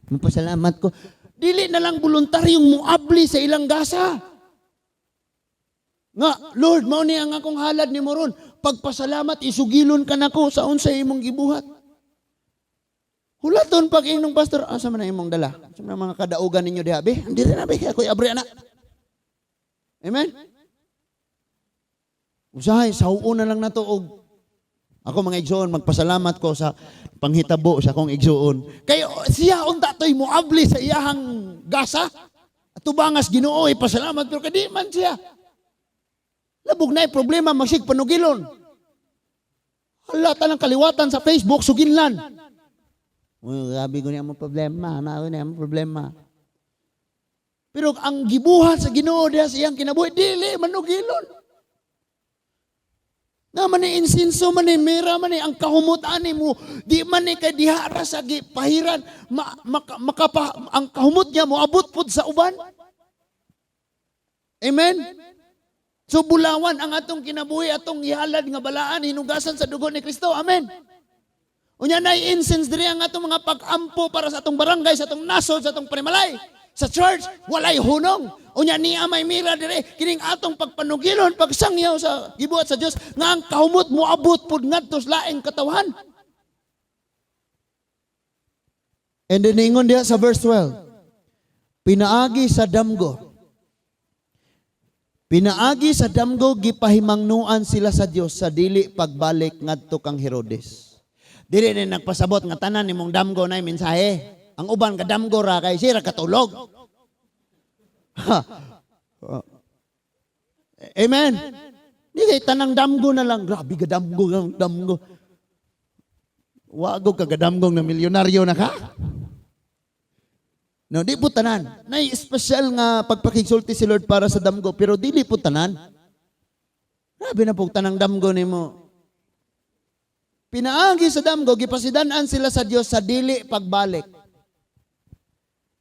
Speaker 1: Magpasalamat ko." Dili na lang voluntaryong muabli sa ilang gasa. Nga, "Lord, mao ni ang akong halad ni moron. Pagpasalamat, isugilon ka nako sa unsa imong gibuhat." Hulaton pag inong pastor, "Asa man ang imong dala? Asa man ang mga kadaugan ninyo diha, be? Hindi rin na, be, ako'y abri ana." Amen? Usahay, sa na lang nato og ako, mga igsoon, magpasalamat ko sa panghitabo sa akong igsoon. Kay siya unta to'y muabli sa iyahang gasa. Tubangas Ginoo, ipasalamat, pero kadi man siya. Labog na problema, magsig panugilon. Hala, tanang kaliwatan sa Facebook, suginlan. "Uy, grabe ko niya mo problema, na niya mo problema." Pero ang gibuhat sa Ginoo diha sa iyang kinabuhi, dili manugilon. Nga man ni insinso man ni mira man ni ang kahumot ani mo di man ni kay diha ra sa pahiran ma, maka, makapa, ang kahumot niya moabot pud sa uban. Amen. So bulawan ang atong kinabuhi, atong ihalad nga balaan, hinugasan sa dugo ni Kristo. Amen. Unya na incense diri ang atong mga pag-ampo para sa atong barangay, sa atong nasod, sa atong panimalay. Sa church, walay hunong. Unya niya may mira dire kining atong pagpanugilon, pagsangyaw sa gibuhat sa Dios nga ang kahumot moabot pud ngadto sa laing katawhan. And then ingon diha sa verse 12, pinaagi sa damgo. Pinaagi sa damgo, gipahimangnuan sila sa Dios sa dili pagbalik ngadto kang Herodes. Dili ni nagpasabot nga tanan nimong damgo na mensahe. Ang uban kadamgo ra kay sira katulog. Ha. Amen. Di kay tanang damgo na lang. Grabe ka damgo, damgo. Wago ka gadamgong na milyonaryo na ka. No, di po tanan. Nay espesyal nga pagpakigsulti si Lord para sa damgo, pero dili po tanan. Grabe na po tanang damgo nimo. Pinaagi sa damgo, gipasidan-an sila sa Dios sa dili pagbalik.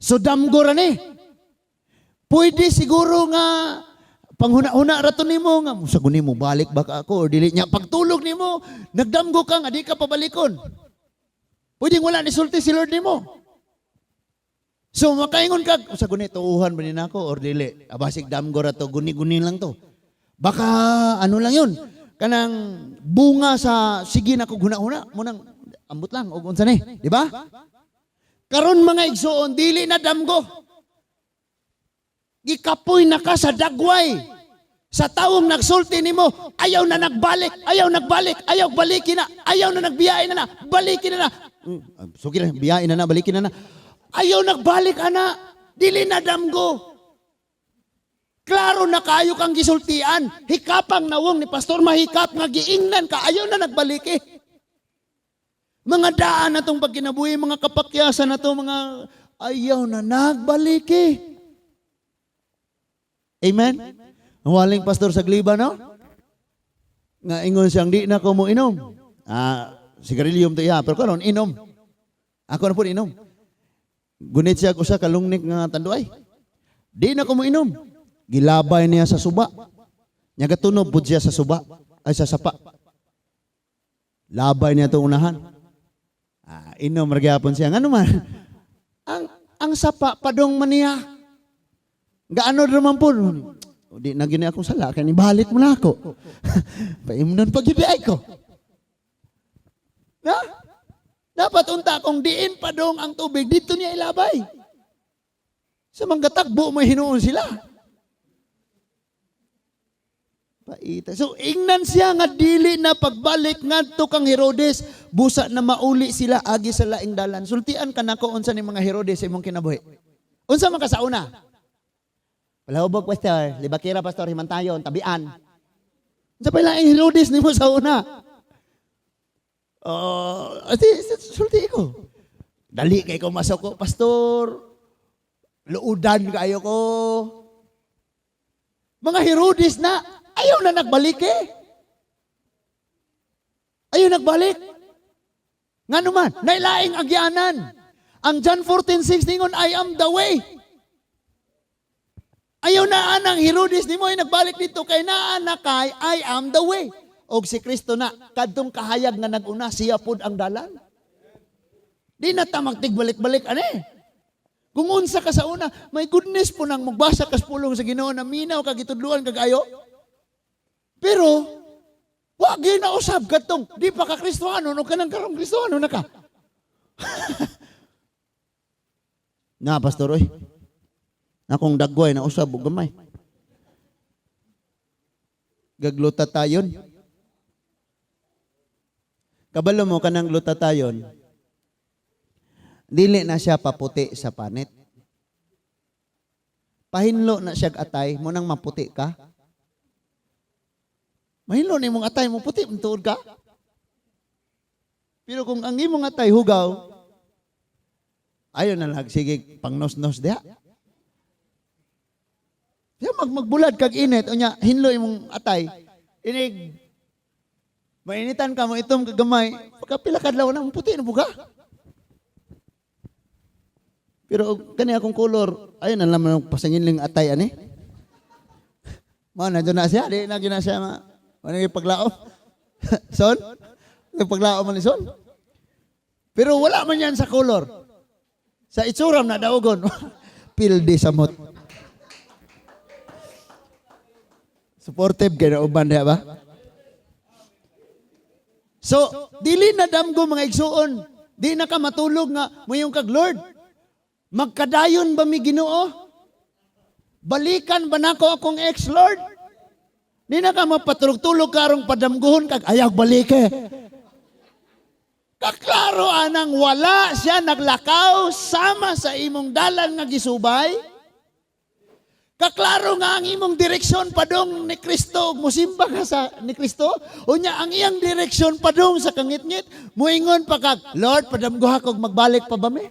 Speaker 1: So damgo ra ni. Pwede siguro nga panghuna-huna ra to nimo nga sa guni mo balik ba ka ako or dili niya pagtulog nimo nagdamgo ka nga di ka pabalikon. Pwedeng wala ni sulti si Lord nimo. So makaingon ka sa guni, tuuhan ba ni nako or dili? Abasig damgo ra to, guni-guni lang to. Baka ano lang yun? Kanang bunga sa sige na ko huna-huna mo nang ambot lang og unsa ni, di ba? Karon, mga igsoon, dili na damgo. Gikapoy na ka sa dagway. Sa tawong nagsulti nimo, ayaw na nagbalik, ayaw nagbalik, ayaw balikin na, ayaw na nagbiyain na na, balikin na na. Suki na, biyain na na, balikin na na. Ayaw nagbalik ana, dili na damgo. Klaro na kayo kang gisultian. Hikapang nawong ni pastor mahikap nga giingnan ka, ayaw na nagbalik eh. Mga daan na tong pagkinabuhi, mga kapakyasan na to, mga ayaw na nagbalik eh. Amen? Ang waling pastor sa Gliba, no? Nga ingon siyang di na ko mo inom. Ah, sigarilyum to iya, pero karon inom. Ako na po inom. Gunit siya usa ka lungnik nga tanduay. Di na ko mo inom. Gilabay niya sa suba. Nya gatunob pud siya sa suba, ay sa sapa. Labay niya itong unahan. Ah, inom ra gyapon siya. Ngano man? Ang sapa padong man niya. Gaano ra man po. Di na gini akong sala kay nibalik mo na ako. Paimnon pag gyud ay ko. Na? Dapat unta kung diin pa dong ang tubig, dito niya ilabay. Sa mga tagbo may hinuon sila. Paita. So ingnan siya nga dili na pagbalik ngadto kang Herodes, busa na mauli sila agi sa laing dalan. Sultian ka nako unsa ni mga Herodes sa imong kinabuhi. Unsa man ka sa una? Palahubog, pastor, libakira, pastor, himantayon, tabian. Unsa pa laing Herodes nimo sa una? Oh, ati sulti ko. Dali kay ko masoko, pastor. Luudan kayo ko. Mga Herodes na, ayaw na nagbalik eh. Ayaw nagbalik. Nga naman, nailaing agyanan. Ang John 14:6 ningon, "I am the way." Ayaw na anang Herodes nimo ay nagbalik dito kay naa na kay "I am the way." Og si Kristo na kadtong kahayag nga nag-una, siya pud ang dalan. Di na ta magtigbalik-balik ani. Kung unsa ka sa una, my goodness po nang magbasa kas pulong sa Ginoo na minaw kag gitudluan kag ayo. Pero wa gyud na usab kadtong di pa ka Kristohano no, kanang karong Kristohano na ka. Na pastor oy. Akong dagway na usab og gamay. Gagluta tayon. Kabalo mo kanang glutathione. Dili na siya paputi sa panit. Pahinlo na siya atay mo nang maputi ka. Mahinlo na imong atay mo, puti man tuod ka. Pero kung ang imong atay hugaw, ayo na lang sige pangnos-nos diha. Siya magbulad kag init, unya hinlo imong atay. Inig mainitan ka mo itom kagamay, pagkapila kadlaw na puti na buga. Pero og kani akong color, ayo na lang pasangin ling atay ani. Mao na na siya, di na gina siya ma. Ano yung paglaom? Son? Yung paglaom man ni Son? Pero wala man yan sa color. Sa itsura na daugon. Pildi sa mot. Supportive kay na uban diha ba? So, dili na damgo, mga igsuon. Di na ka matulog nga moyong kag, "Lord, magkadayon ba mi Ginoo? Balikan ba nako akong ex, Lord?" Di na ka mapatulog-tulog karong padamguhon kag ayaw balike. Kaklaro anang wala siya naglakaw sama sa imong dalan nga gisubay. Kaklaro nga ang imong direksyon padong ni Kristo ug musimba ka sa ni Kristo. Unya ang iyang direksyon padong sa kangitngit. Muingon pa kag, "Lord, padamguha kog magbalik pa ba mi?"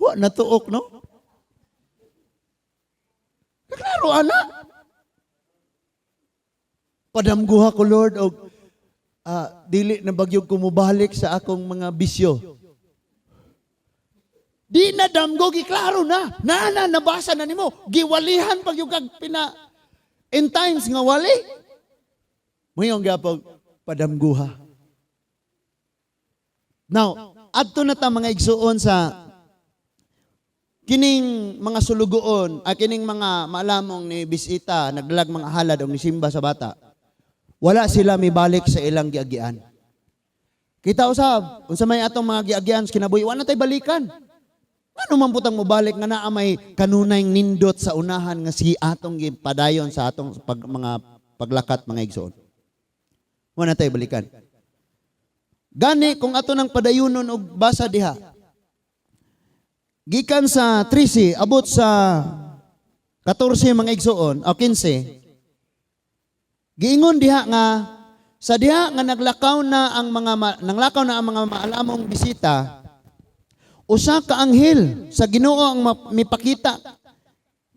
Speaker 1: Wa natuok, no? Kaklaro ana. "Padamguha ko, Lord, og dili na bagyog ko mobalik sa akong mga bisyo." Di na damgo, giklaro na. Na na, nabasa na nimo. Giwalihan pag yung kag pina in times nga wali. Muyong gyapon padamguha. Now, adto na ta, mga igsuon, sa kining mga sulugoon, ay kining mga maalamong ni bisita, nagdalag mga halad o nisimba sa bata. Wala sila mibalik sa ilang giagian. Kita usab, unsa may atong mga giagian sa kinabuhi, wala na tay balikan. Ano man putang mobalik nga naa may kanunay nindot sa unahan nga si atong gipadayon sa atong mga paglakat, mga igsoon. Wala na tay balikan. Gani kung ato nang padayunon og basa diha. Gikan sa 13 abot sa 14, mga igsoon, o 15. Giingon diha nga sa diha nga naglakaw na ang mga nanglakaw na ang mga maalamong bisita, usa ka anghel sa Ginoo ang mipakita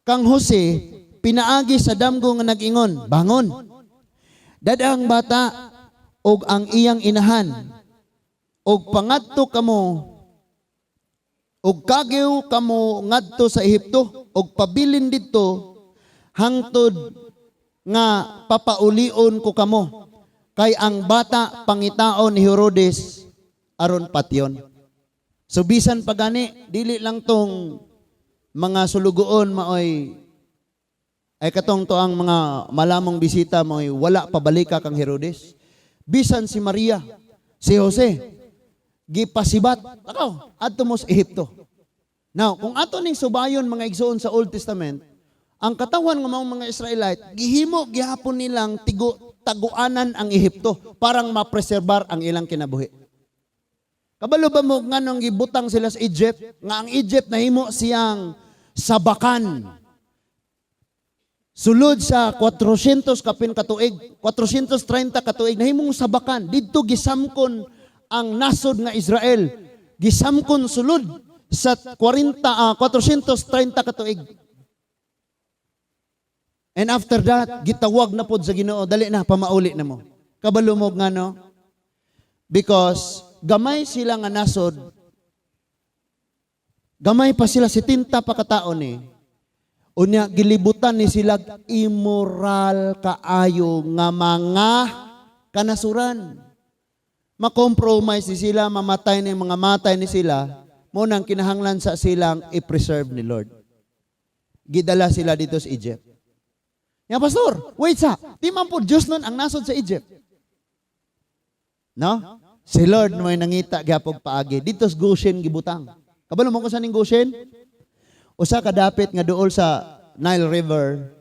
Speaker 1: kang Jose pinaagi sa damgo nga nag-ingon, "Bangon. Dad-a ang bata og ang iyang inahan og pangadto kamo og kagiw kamo ngadto sa Ehipto og pabilin didto hangtod nga papaulion ko kamo, kay ang bata pangitaon ni Herodes aron patyon." So bisan pa gani dili lang tong mga sulugoon maoy ay katong to ang mga malamong bisita maoy wala pabalika kang Herodes. Bisan si Maria, si Jose gipasibat ako adto mo sa Ehipto. Now, kung ato ning subayon, mga igsoon, sa Old Testament, ang katawan ng mga Israelite, gihimo gihapon nilang tigo taguanan ang Ehipto parang mapreserbar ang ilang kinabuhi. Kabalo ba mo nganong gibutang sila sa Egypt? Nga ang Egypt nahimo siyang sabakan. Sulod sa 400 kapin katuig, 430 katuig, nahimong sabakan. Didto gisamkon ang nasod nga Israel. Gisamkon sulod sa 40, 430 katuig. And after that, gitawag na pod sa Ginoo, "Dali na, pamauli na mo." Kabalo mo ngano? Because gamay sila nga nasod, gamay pa sila, 70 pa katao ni. Unya gilibutan ni sila immoral kaayo nga mga kanasuran. Ma-compromise ni sila, mamatay ni mga matay ni sila, mao nang kinahanglan sa silang i-preserve ni Lord. Gidala sila dito sa Egypt. Ya, pastor, wait sa, di man po Diyos nun ang nasod sa Egypt. No? Si Lord may nangita gyapog paagi. Dito sa Goshen gibutang. Kabalo mo kung saan ning Goshen? Usa ka dapit nga duol sa Nile River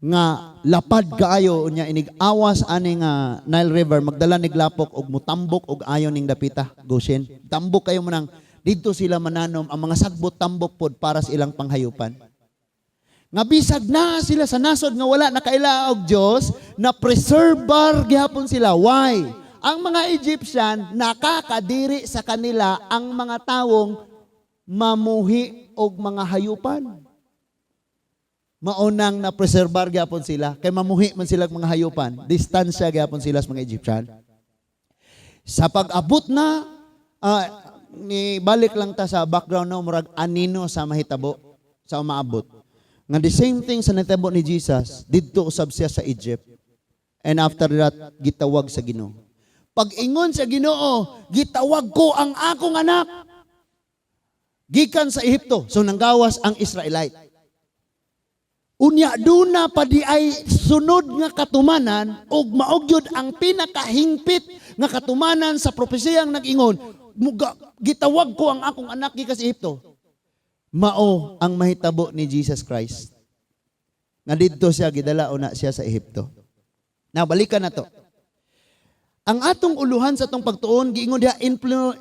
Speaker 1: nga lapad kaayo, unya inig awas ani nga Nile River magdala nig lapok og mutambok og ayo ning dapita Goshen. Tambok kayo mo nang didto sila mananom ang mga sagbot, tambok pod para sa ilang panghayupan. Nga bisag na sila sa nasod nga wala nakaila og Dios, na preserbar gihapon sila. Why? Ang mga Egyptian nakakadiri sa kanila ang mga tawong mamuhi og mga hayupan. Maunang na preserbar gyapon sila kay mamuhi man sila og mga hayupan. Distansya gyapon sila sa mga Egyptian. Sa pag-abot na ni balik lang ta sa background, no, murag anino sa mahitabo sa umaabot. Nga the same thing sa nahitabo ni Jesus, didto usab siya sa Egypt. And after that, gitawag sa Ginoo. Pag-ingon sa Ginoo, "Gitawag ko ang akong anak gikan sa Ehipto." So nanggawas ang Israelite. Unya duna pa di ay sunod nga katumanan ug mao gyud ang pinakahingpit nga katumanan sa propesiyang nag-ingon, "Gitawag ko ang akong anak gikan sa Ehipto." Mao ang mahitabo ni Jesus Christ. Nga didto siya gidala una siya sa Ehipto. Now balikan na to. Ang atong uluhan sa atong pagtuon, giingon diha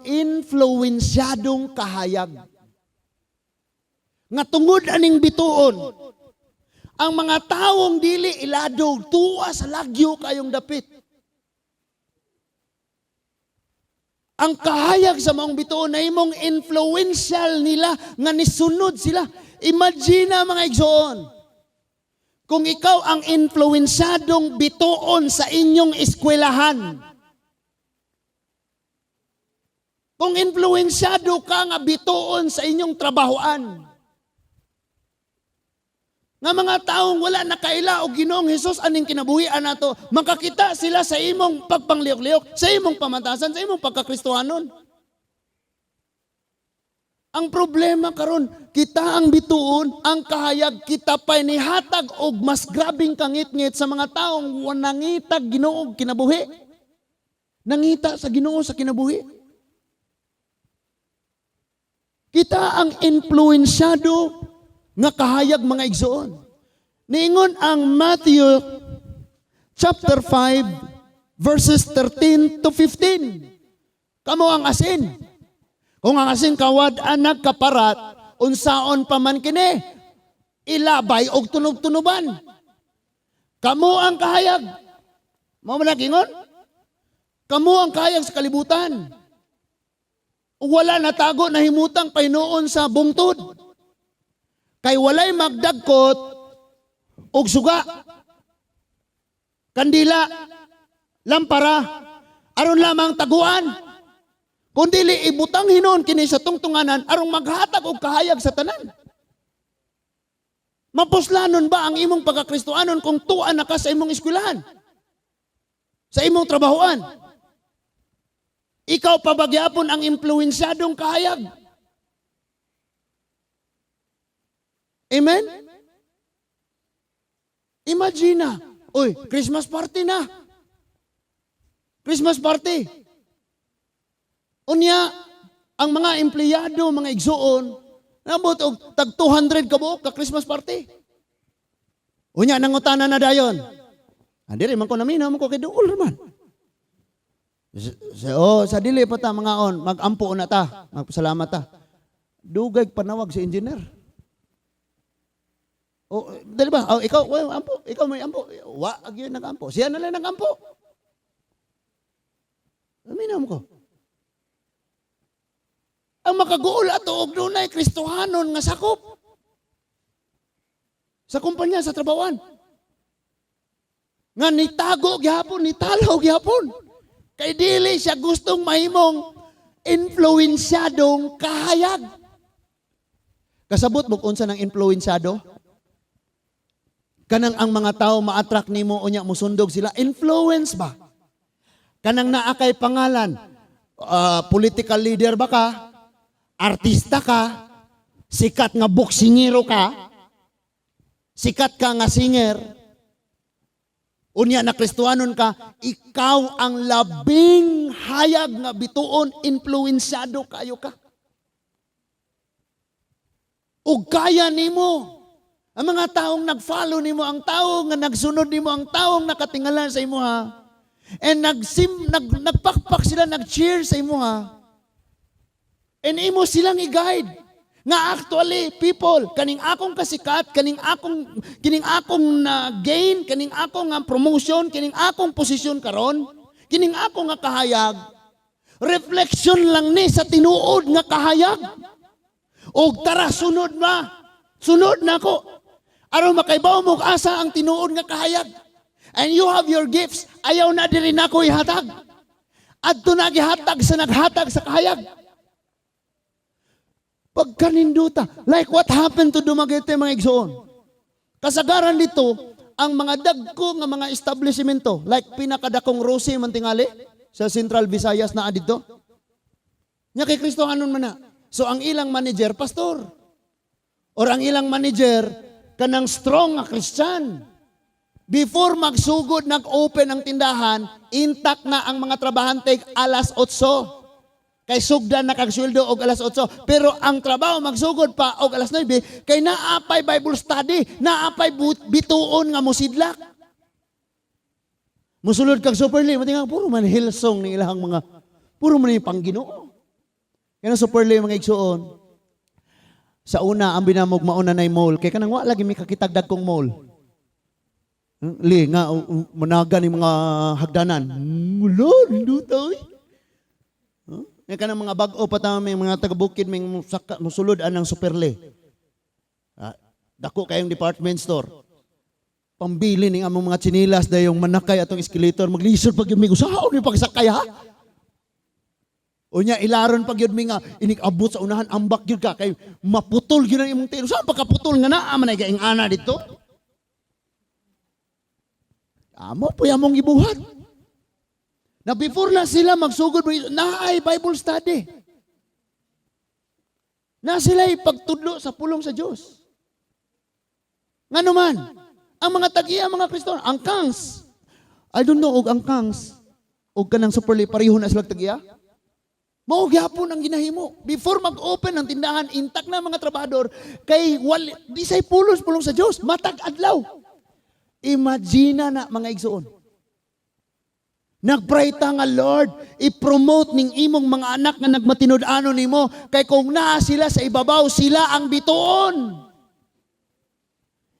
Speaker 1: influensyadong kahayag. Nga tungod aning bituon, ang mga tawong dili ilado tuwa sa lagyo kayong dapit. Ang kahayag sa maong bituon na imong influential nila nga nisunod sila. Imagine na, mga igsoon, kung ikaw ang influensyadong bituon sa inyong eskwelahan. Kung influensyado ka nga bituon sa inyong trabahoan. Nga mga taong wala nakaila og Ginoong Hesus aning kinabuhian nato, makakita sila sa imong pagpanglihok-lihok, sa imong pamantasan, sa imong pagkakristohanon. Ang problema karon, kita ang bituon, ang kahayag, kita pa'y nihatag og mas grabing kangitngit sa mga taong nangitag Ginoo og kinabuhi. Nangita sa Ginoo sa kinabuhi. Kita ang influensyado nga kahayag, mga igsoon. Niingon ang Matthew chapter 5 verses 13 to 15. "Kamo ang asin. Kung ang asin kawad-an nagkaparat, unsaon pa man kini? Ilabay og tunog-tunuban. Kamo ang kahayag." Mao man ingon? "Kamo ang kahayag sa kalibutan. Wala natago na himutang pahinuon sa bungtod. Kay walay magdagkot og suga, kandila, lampara, aron lamang taguan. Kung dili ibutang hinuon kini sa tungtunganan aron maghatag og kahayag sa tanan." Mapuslanon ba ang imong pagkakristohanon kung tuan na ka sa imong eskwelahan? Sa imong trabahoan? Ikaw pa ba gyapon ang impluensyadong kahayag? Amen? Imagine na, uy, Christmas party na. Christmas party. Unya, ang mga empleyado, mga igsuon, nabot og tag 200 ka buok ka Christmas party. Unya, nangutana na dayon. "Ah, diri man ko naminaw man ko kay duol man." Oh, sa dili pa ta mangaon, magampo na ta, magpasalamat ta. Dugay panawag si engineer. Oh, dali ba? Oh, ikaw, well, ampo, ikaw may ampo. Wa gyud nagampo. Siya na lang nagampo. Aminaw mo ko. Ang makaguol ato og dunay Kristohanon nga sakop sa kumpanya, sa trabawan. Nga nitago gihapon, nitalaw gihapon. Kay dili siya gustong mahimong influensyadong kahayag. Kasabot mo kung unsa ng influensyado? Kanang ang mga tao ma-attract nimo, unya musundog sila, influence ba? Kanang naa kay pangalan, political leader ba ka? Artista ka? Sikat nga boksingero ka? Sikat ka nga singer? Unya na Kristohanon ka, ikaw ang labing hayag nga bituon, influensyado kayo ka. Ug kaya nimo. Ang mga taong nag-follow nimo, ang tao nga nagsunod nimo, ang taong nakatingala sa imo ha. And nagpakpak sila, nag-cheer sa imo ha. And imo silang i-guide. Nga actually, people, kaning akong kasikat, kining akong na gain, kaning akong nga promotion, kining akong posisyon karon, kining akong nga kahayag, reflection lang ni sa tinuod nga kahayag. Og tara, sunod na. Sunod na ko. Aron makaibaw mo asa ang tinuod nga kahayag. And you have your gifts. Ayaw na diri nako ihatag. Adto na gihatag sa naghatag sa kahayag. Pagkaninduta. Like what happened to Dumaguete, mga igsoon. Kasagaran dito, ang mga dagko nga mga establishmento, like pinakadakong Rose man tingali, sa Central Visayas na dito. Nya kay Kristo anon man na. So ang ilang manager, pastor. Or ang ilang manager, kanang strong nga Christian. Before magsugod, nag-open ang tindahan, intact na ang mga trabahante alas 8. Kay sugdan na kag sweldo og alas 8. Pero ang trabaho magsugod pa og alas 9 kay naapay Bible study, naapay bituon nga musidlak. Musulod kag Superly, matinga puro man Hillsong ning ilahang mga, puro man ni pangginoo. Kaya Superly, mga igsuon. Sa una ang binamog mauna nay mall kay kanang wa lagi mi kakitag dagkong mall. Li nga managa ni mga hagdanan. Mulo, nindota oy. Huh? Nga kanang mga bag-o pa ta may mga taga-bukid may musaka, musulod anang Superly. Ah, dako kayong department store. Pambili ning among mga tsinilas dayong manakay atong escalator, maglisod pag yun mi, usahaon mi pagsakay ha. Unya ilaron pag yun mi nga inig abot sa unahan, ambak gyud ka kay maputol gyud ang imong tiil. Saan pagkaputol nga naa man ay gaing ana dito? Amo po among gibuhat. Na before na sila magsugod, naay Bible study. Na sila pagtudlo sa pulong sa Dios. Ngano man, ang mga tagiya, mga Kristo, ang Kangs, I don't know, og ang Kangs, og kanang Superly, pareho na sila tagiya. Mao gyapon ang ginahimo. Before mag-open ang tindahan, intact na mga trabahador, kay wali, di say pulos pulong sa Dios, matag adlaw. Imagine na, mga igsoon. Nagpray ta nga, "Lord, i-promote ning imong mga anak nga nagmatinud-ano nimo kay kung naa sila sa ibabaw, sila ang bituon."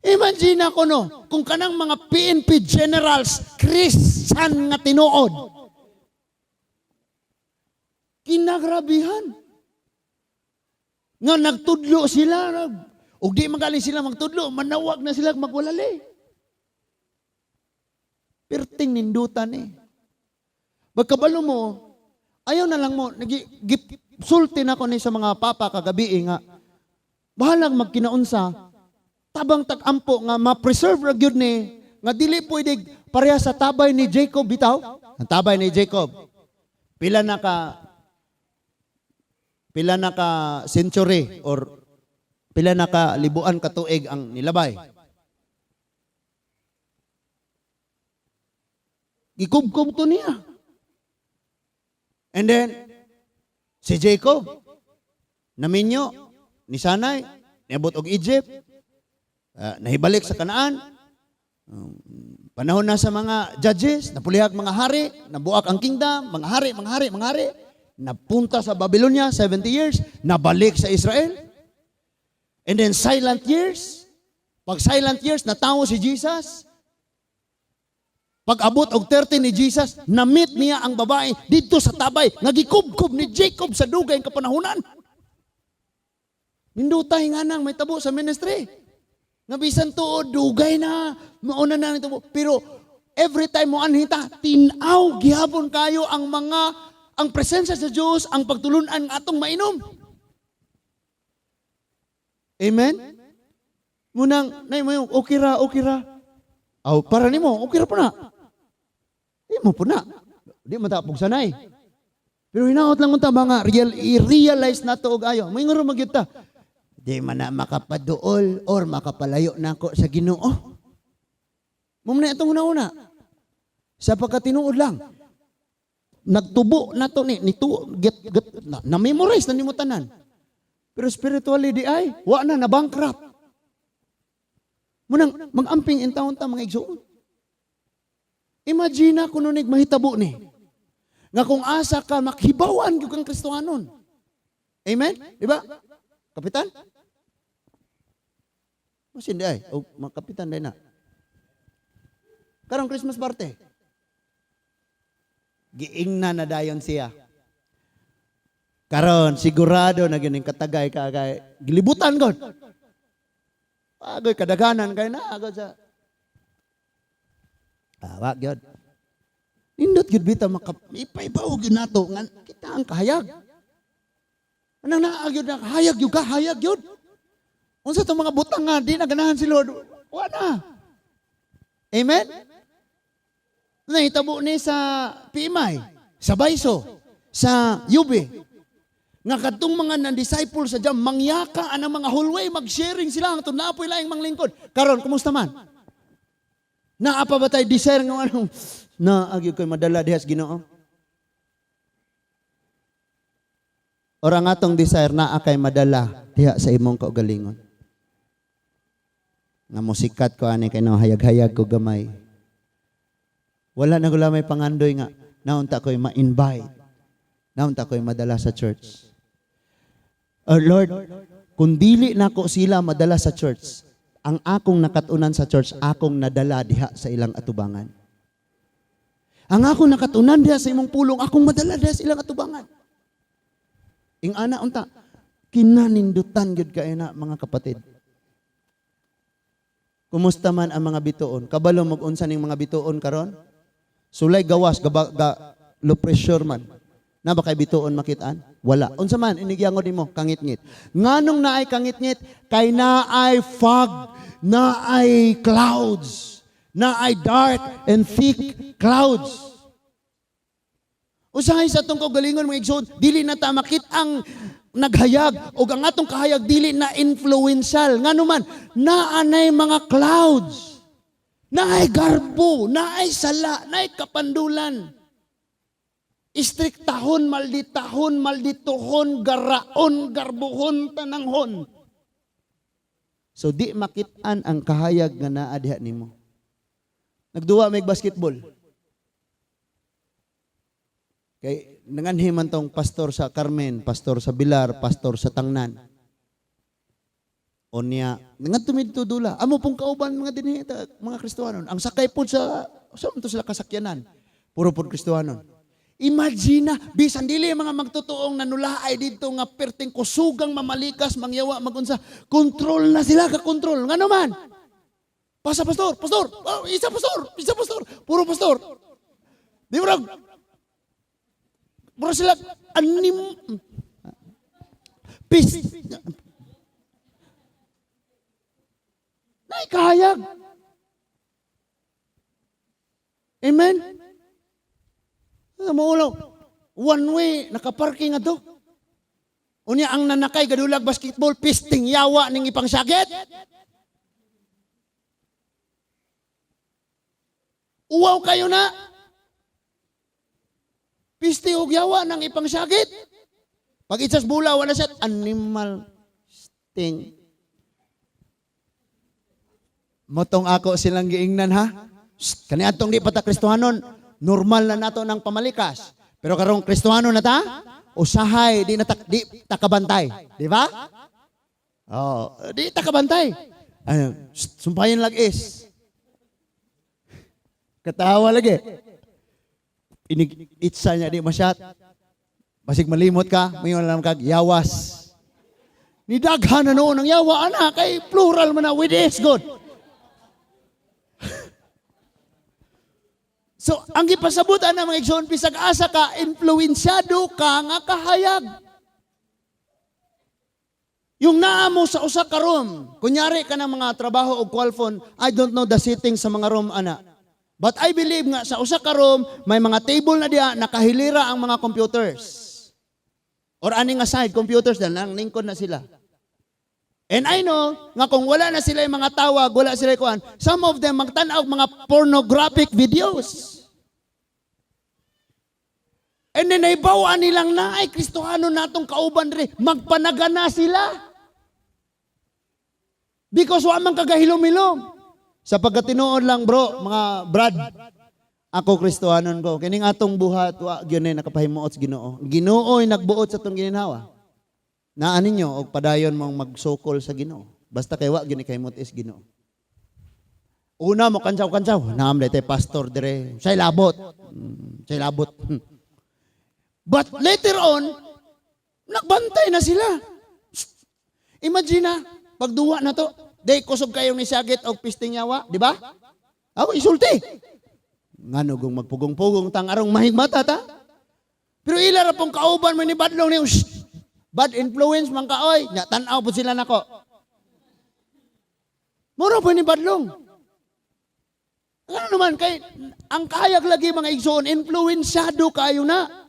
Speaker 1: Imagine ako no, kung kanang mga PNP generals, Christian nga tinuod. Kinagrabihan. Nga nagtudlo sila, ug di magaling sila magtudlo, manawag na sila magwalali. Perting nindutan eh. Pagkabalo mo, ayaw na lang mo, sulti na ko ni sa mga papa kagabi eh, nga, bahalang magkinaunsa, tabang tag-ampo nga ma-preserve ra gyud ni, nga dili pwede pareha sa tabay ni Jacob bitaw. Ang tabay ni Jacob, pila na ka century or pila na ka libuan ka tuig ang nilabay. Gikubkob to niya. And then, si Jacob, naminyo, ni Sanay, niabot og Egypt, nahibalik sa Kanaan. Panahon na sa mga judges, napulihag mga hari, nabuak ang kingdom, mga hari, mga hari, mga hari, napunta sa Babylonia, 70 years, nabalik sa Israel. And then silent years, pag silent years, natawo si Jesus. Pag abot og 30 ni Jesus, na-meet niya ang babae dito sa tabay, nga gikubkob ni Jacob sa dugay nga kapanahunan. Nindutay nga nang may tabo sa ministry. Nga bisan tuod, dugay na, mauna na nito. Pero every time mo anhi ta, tinaw gihapon kayo ang presensya sa Diyos, ang pagtulunan ng atong mainom. Amen? Munang, nay mo yung, okay ra, okay ra. Aw, para nimo, okay ra po na. Di mo po na. Di mo ta sanay. Pero hinaot lang unta ba nga, i-realize na to og ayo. May ngaro magyud ta. Di man na makapaduol or makapalayo nako sa Ginoo. Mao na itong una-una. Sa pagkatinuod lang. Nagtubo na to ni nito get na, na-memorize na nimo tanan. Pero spiritually di ay wa na, na bankrupt. Munang mag-amping intawon ta, mga igsoon. Imagine na kuno nig mahitabo ni. Nga kung asa ka makhibawan gyud kang Kristohanon. Amen? Di ba? Kapitan? Mas hindi ay. O mga kapitan din na. Karong Christmas party. Giingna na dayon siya. Karon sigurado na gining katagay ka kay gilibutan god. Agoy kadaganan kay na agad sa Ah, wa gyud. Nindot gyud bitaw maka ipaibaw gyud nato nga kita ang kahayag. Anang naa gyud na kahayag gyud ka, hayag gyud. Unsa tong mga butang nga di na ganahan si Lord? Wa na. Amen? Nahitabo ni sa PMI, sa Baiso, sa UB. Nga kadtong mga nan-disciple sa jam, mangyaka ang mga hallway, mag-sharing sila, ang tunapoy laing manglingkod. Karon, kumusta man? Naa pa ba tayo desire nga anong, na agyo ko'y madala diha sa Ginoo? Or ang atong desire naa kay madala diha sa imong kaugalingon? Nga musikat ko ani kay no hayag-hayag ko gamay. Wala na gula may pangandoy nga naunta ko'y ma-invite. Naunta ko'y madala sa church. Oh Lord, kung dili nako sila madala sa church, ang akong nakatunan sa church, akong nadala diha sa ilang atubangan. Ang akong nakatunan diha sa imong pulong, akong madala diha sa ilang atubangan. Ing ana unta, kinanindutan gyud kay na, mga kapatid. Kumusta man ang mga bituon? Kabalo mag-unsa ning mga bituon karon? Sulay gawas gaba, ga, low pressure man. Na ba kay bituon makitaan? Wala. Unsa man inigyangod nimo kangitngit. Nganong naay kangitngit? Kay naay fog, naay clouds, naay dark and thick clouds. Usahay sa atong kaugalingon, mga igsoon, dili na ta makit ang naghayag o ang atong kahayag dili na influential. Ngano man, naanay mga clouds. Naay garbo, naay sala, naay kapandulan. Istriktahon, malditahon, maldituhon, garaon, garbuhon, tananghon. So di makitaan ang kahayag nga naa diha nimo. Nagduwa may basketball. Kay nanganhi man tong pastor sa Carmen, pastor sa Bilar, pastor sa Tangnan. Onya, ngadto mi didto dula. Amo pong kauban mga dinhi mga Kristohanon. Ang sakay pod sa to sila kasakyanan. Puro pod Kristohanon. Imagine na, bisan dili ang mga magtotoong nanulaay dito nga perting kusugang mamalikas, mangyawa, magunsa. Control na sila, ka-control. Nga naman? Pasa pastor, pastor, oh, isa pastor, isa pastor, puro pastor. Di ba? Puro sila, anim, peace. Naikahayag. Amen? Maulaw. One way, nakaparking ato. Unya ang nanakay, gadulag basketball, pisting yawa ning ipang sakit. Uwaw kayo na. Pisti og yawa nang ipang sakit. Pag itsas bula, wala siya. Animal sting. Motong ako silang giingnan, ha. Shh, kaniadtong di pa ta Kristohanon, normal na nato ng pamalikas. Pero karong Kristohanon na ta, usahay di na ta, di ta kabantay, di ba? Oh, di ta kabantay. Ano, shh, sumpayan lag is. Katawa lagi. Inig itsa niya di masyat. Basig malimot ka, mayon lang kag yawas. Ni daghan na noon ang yawa ana kay plural man na with is good. So, ang gipasabutan ng mga igsoon, bisag asa ka, influensyado ka nga kahayag. Yung naa mo sa usa ka room, kunyari ka ng mga trabaho o cellphone, I don't know the setting sa mga room, ana. But I believe nga sa usa ka room, may mga table na diya, nakahilira ang mga computers. Or ani nga side, computers na lang, lingkod na sila. And I know nga kung wala na sila yung mga tawag, wala sila kuan, some of them magtan-aw mga pornographic videos. And then naibawaan nilang na ay Kristohano natong kauban diri, magpanagana sila. Because wa man kagahilom-hilom. Sa pagkatinuod lang, bro, mga brad, ako Kristohanon ko. Kining atong buhat, wa gyud na nakapahimuot sa Ginoo. Ginoo ay nagbuot sa atong gininhawa. Naa ninyo og padayon mong magsukol sa Ginoo. Basta kay wa gyud ni kahimot is Ginoo. Una mo kantsaw-kantsaw, naam tay pastor dire, say labot. Say labot. But later on, nagbantay na sila. Imagine na, pagduwa na to, day kusog kayong nisagit og pisting yawa, di ba? Ako isulti. Ngano kung magpugong-pugong tang arong mahigmata ta? Pero ila ra pong kauban mo ni badlong niyo, shh, bad influence man ka oy, nya tan-aw po sila nako. Mura po ni badlong. Ano naman kay ang kahayag lagi, mga igsoon, influensyado kayo na.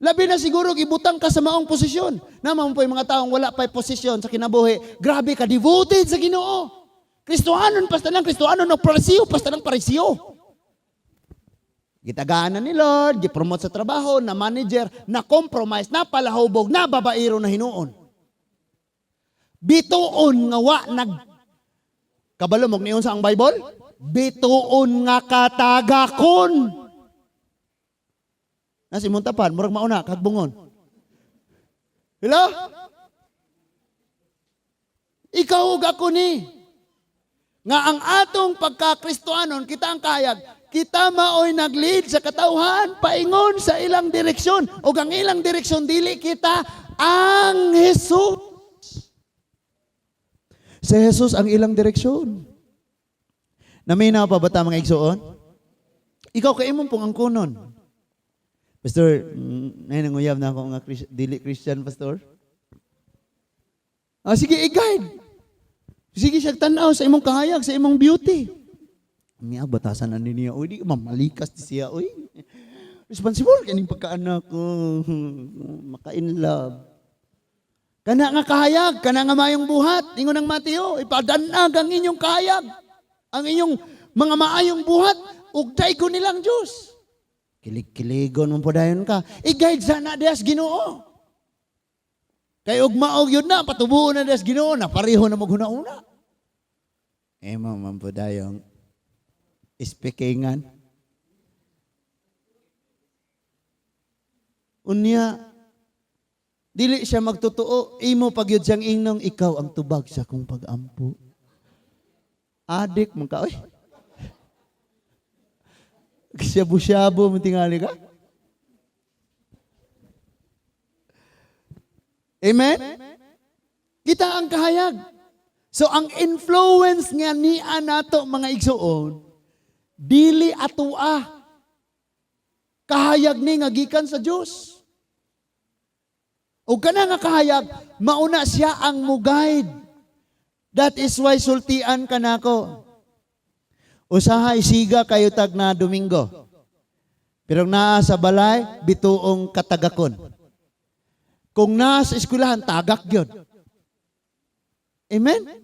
Speaker 1: Labi na siguro ibutang ka sa maong posisyon. Naman po yung mga taong wala pa'y posisyon sa kinabuhi. Grabe ka, devoted sa Ginoo. Kristohanon pasta lang, Kristohanon o parisiyo, pasta lang parisiyo. Gitagaan na ni Lord, gipromote sa trabaho, na manager, na compromise, na palahubog, na babaero na hinuon. Bituon nga wa nag kabalo mo niyon sa ang Bible? Bituon nga katagakon. Nasi imong tapan, murag mauna, kagbungon. Hello? Ikaw ug ako ni. Nga ang atong pagkakristohanon, kita ang kayag, kita maoy nag-lead sa katawhan, paingon sa ilang direksyon. O ang ilang direksyon, dili kita ang Jesus. Si Jesus ang ilang direksyon. Naminaw pa ba ta, mga igsoon? Ikaw kay imong pong angkunon. Pastor, nay nanguyab na ako nga dili Christian, pastor. Ah, sige, i-guide. Sige siya tanaw sa imong kahayag, sa imong beauty. Miya, batasan na niya. Uy, di mamalikas di siya. Uy, responsible kaning pagkaanak ko. Maka-in love. Kana nga kahayag, kana nga mayong buhat. Ingon ang Mateo, ipadanag ang inyong kahayag. Ang inyong mga maayong buhat, ug daygon nilang Diyos. Kilig-kiligon mo po dayon ka. I-guide sana dias Ginoo. Kay ugmaog yun na, patubuon na dias Ginoo, na pareho na maghuna-una. Eh, man po dayong speakingan. Unya, dili siya magtotoo, imo pagyud siyang ingnong, ikaw ang tubag sa akong pag-ampo. Adik man ka, oy. Shabu-shabu mo tingali ka? Amen? Kita ang kahayag. So ang influence nga niya nato, mga igsoon, dili atua. Kahayag ni nga gikan sa Dios. O kana nga kahayag, mauna siya ang mo-guide. That is why sultian ka nako. Usahay siga kayo tag na Domingo. Pero naa sa balay, bituong katagakon. Kung naa sa eskwelahan, tagak gyud. Amen?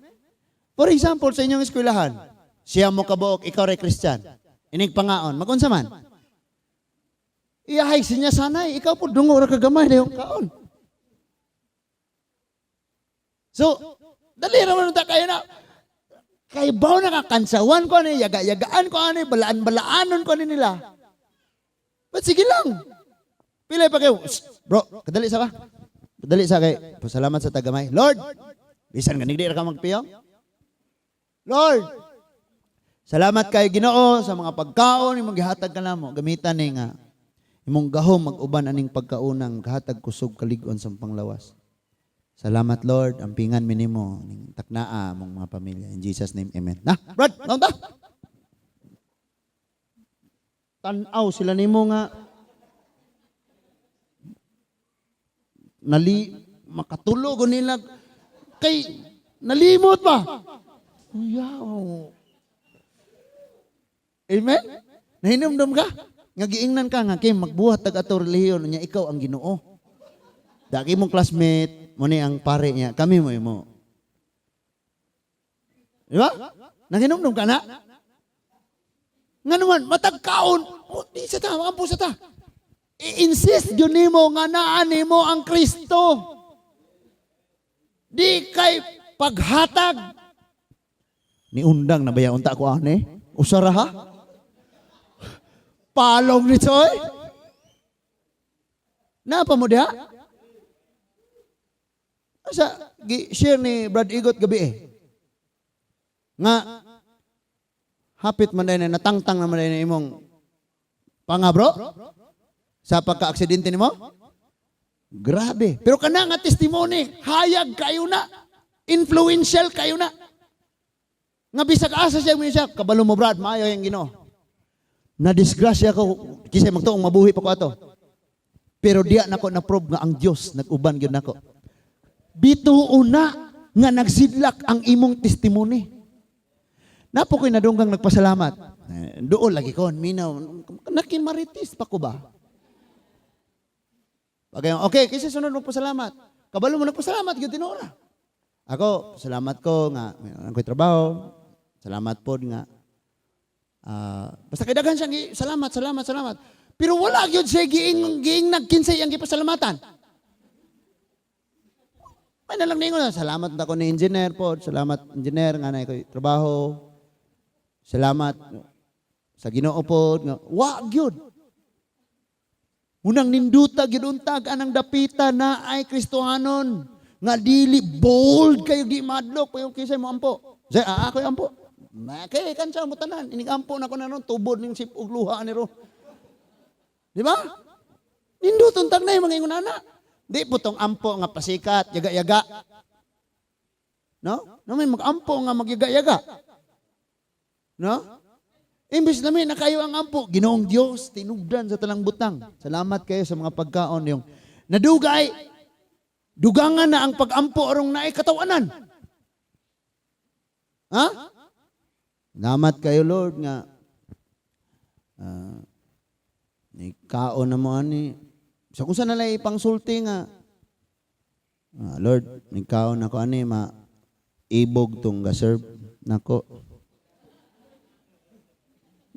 Speaker 1: For example, sa inyong eskwelahan, siya mo kabuok, ikaw ray Christian. Inig pangaon, magunsa man? Iyahay sinya sanay, ikaw po dungo ra kagamay dayong kaon. So, Dali raman ta kayo na. Kay baw na ka, kansawan ko ani, yaga-yagaan ko ani, balaan-balaanon ko ani nila. But sige lang. Pilay pa kayo. Shh, bro, kadali sa ka. Kadali sa kay. Pasalamat sa tagamay. Lord, bisan nga di ra ka magpiyong. Lord, salamat kay Ginoo sa mga pagkaon imong gihatag ka namo. Gamitan ni nga imong gahom mag-uban aning pagkaunang kahatag kusog, kalig-on sa panglawas. Salamat, Lord, ampingan mi nimo ning taknaa among mga pamilya. In Jesus' name, amen. Na, Brad, naunta. Tan-aw sila nimo nga nali makatulog nila kay nalimot ba? Uyaw. Amen? Nahinumdum ka? Nga giingnan ka nga kay magbuhat tag ato relihiyon nya ikaw ang Ginoo. Dagi mong classmate mo ni ang pare niya, kami mo imo. Di ba? Nahinumdum ka na? Nga naman, matag kaon, oh, di sa ta, maampo sa ta. I-insist yun nimo nga naa nimo ang Kristo. Di kay paghatag. Niundang na baya unta ko ani? Usara ha? Palong ni Choy? Napa mo diha? Asa, gi-share ni Brad Igot gabi eh. Nga, hapit man na natangtang naman na imong panga, bro? Sa pagka-aksidente nimo? Grabe. Pero kana nga testimony, hayag kayo na. Influential kayo na. Nga bisag asa siya mo siya, kabalo mo, Brad, maayo yung Ginoo. Na disgrasya ko, kisay magtuong mabuhi pa ko ato. Pero diya nako na prove nga ang Dios nag-uban gyud nako. Bituon na nga nagsidlak ang imong testimony. Napo ko'y nadunggang nagpasalamat. Eh, doon lagi ko, minaw, nakimaritis pa ko ba? Okay, okay, kasi sunod magpasalamat. Kabalo mo nagpasalamat, gyud tinuora. Ako, salamat ko nga, meron ko'y trabaho. Salamat pod nga. Basta kay daghan siyang salamat, salamat, salamat. Pero wala gyud siya giing nagkinsay ang gipasalamatan. May nalang ningon na, salamat ako ni engineer pod, salamat engineer nga na ko'y trabaho. Salamat sa Ginoo pod nga wa gyud. Unang ninduta gyud untag anang dapita na ay Kristohanon nga dili bold kayo, di madlok kayo kisay mo ampo. Say ako'y ampo. Kay kansa mo tanan inig ampo na ko na ron tubod ning sip og luha ni ro. Di ba? Nindot untag na yung mga ingon ana. Di po tong ampo nga pasikat, yaga-yaga. No? No, may mag-ampo nga magyaga-yaga. No? Imbis namin na kayo ang ampo, Ginoong Dios, tinugdan sa tanang butang. Salamat kayo sa mga pagkaon yung nadugay. Dugangan na ang pag-ampo arong naay katawanan. Ha? Salamat kayo, Lord, nga ni kaon na mo ani. Sa kung saan nalay pangsulti nga, Lord, ni kaon ako ani ma ibog tong ga-serve nako.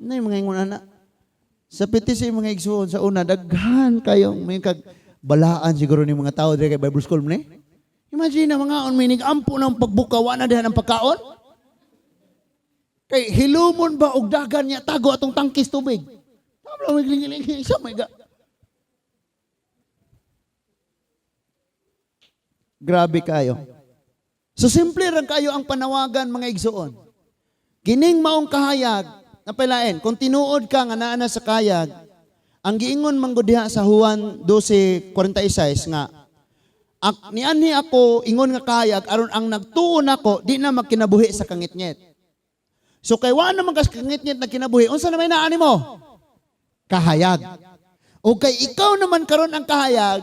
Speaker 1: Na yung mga ingon ana. Sa piti sa mga igsuon sa una, daghan kayong may kag balaan siguro ni mga tao diri kay Bible school ni. Imagine na mga on may nigampo ng pagbuka, wa na dihan ang pagkaon. Kay hilumon ba og dagan niya tago atong tangkis tubig. Tama lang maglingi-lingi sa may ga. Grabe kayo. So simple lang kayo ang panawagan mga igsuon. Kining maong kahayag, napailain, kung tinuod ka nga naa na sa kayag, ang giingon man gud diha sa Juan 12:46 nga, nianhi ako ingon nga kahayag aron ang nagtuo nako di na magkinabuhi sa kangitngit. So kay wa naman kas kangitngit na kinabuhi, unsa na may naa nimo? Kahayag. O kay ikaw naman karon ang kahayag,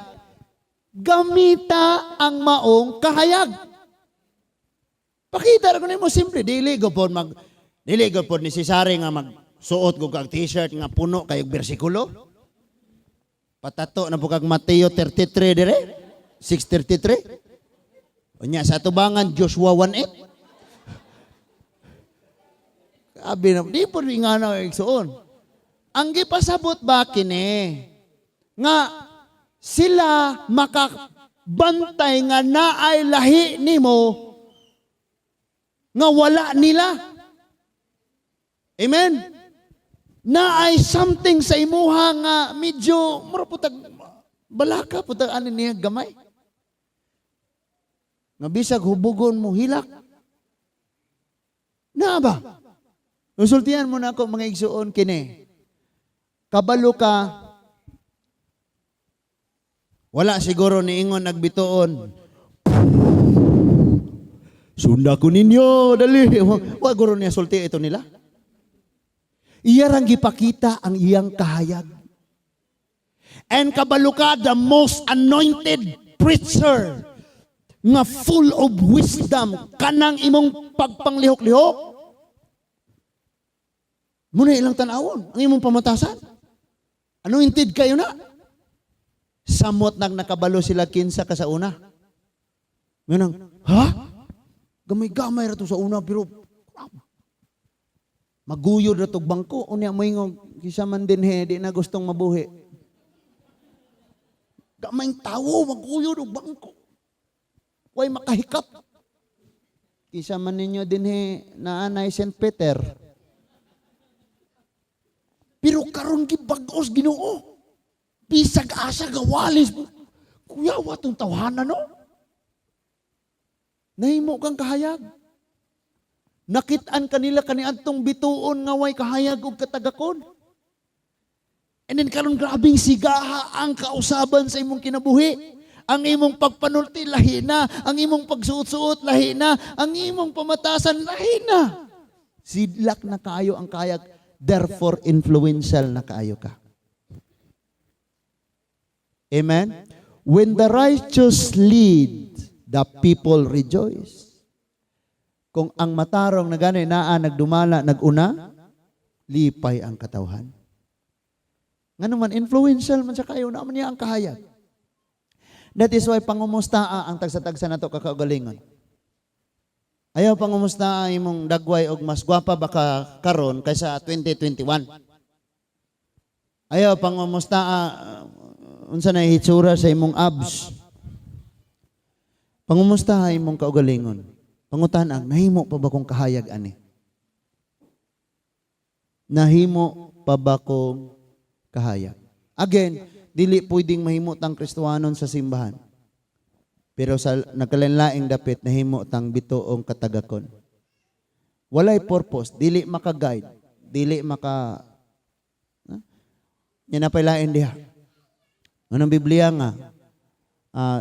Speaker 1: gamita ang maong kahayag. Pakita ra ko nimo simple, dili go pod mag dili go pod necessary nga magsuot go kag t-shirt nga puno kay bersikulo. Patato na po kag Mateo 33 dire, 6:33. Unya sa tubangan Joshua 1:8. Abi na di po nga na igsuon. Ang gipasabot ba kini nga sila makabantay nga naay lahi nimo Nga wala nila. Amen? Naay something sa imuha nga medyo mura putag balaka putag ani niya gamay. Nga bisag hubugon mo, hilak. Na ba? Konsultihan mo na ako, mga igsuon, kini. Kabalo ka wala siguro niingon nagbituon. "Sunda ko ninyo, dali." Wa guro niya sulti ito nila. Iya rang gipakita ang iyang kahayag. And kabalo ka, the most anointed preacher nga full of wisdom kanang imong pagpanglihok-lihok. Muna ilang tanawon ang imong pamatasan. Anointed kayo na. Samot nag nakabalo sila kinsa ka sa una. Nganang, "Ha? Gamay-gamay ra to sa una pero maguyod ra tog bangko." Unya moingog, "Kisa man dinhi di na gustong mabuhi. Gamayng tawo, maguyod og bangko. Way makahikap. Kisa man ninyo dinhi naanay St. Peter. Pero karon gibag-os Ginoo. Bisag asa gawalis. Kuya, watong tawhana, no?" Nahimo kang kahayag. Nakitaan kanila kaniadtong bituon nga way kahayag og katagakon. And then karon grabing sigaha ang kausaban sa imong kinabuhi. Ang imong pagpanulti, lahi na, ang imong pagsuot-suot, lahi na, ang imong pamatasan, lahi na. Sidlak na kaayo ang kahayag, therefore influential na kaayo ka. Amen? When the righteous lead, the people rejoice. Kung ang matarong na gani naa nagdumala, naguna, lipay ang katawhan. Ngano man, influential man siya kayo, naman niya ang kahayag. That is why pangumusta ang tagsa-tagsa nato kakaugalingon. Ayaw pangumusta imong dagway og mas gwapa ba ka karon kaysa 2021. Ayaw pangumusta unsa na hitsura sa imong abs. Pangumusta imong kaugalingon. Pangutan ang nahimo pa ba kong kahayag ani? Nahimo pa ba kong kahayag? Again, dili pwedeng mahimo tang Kristohanon sa simbahan. Pero sa nagkalain-laing dapit, nahimo tang bituong katagakon. Walay purpose, dili maka-guide, dili maka. Ha? Yan na pailain diha. Anong Biblia nga?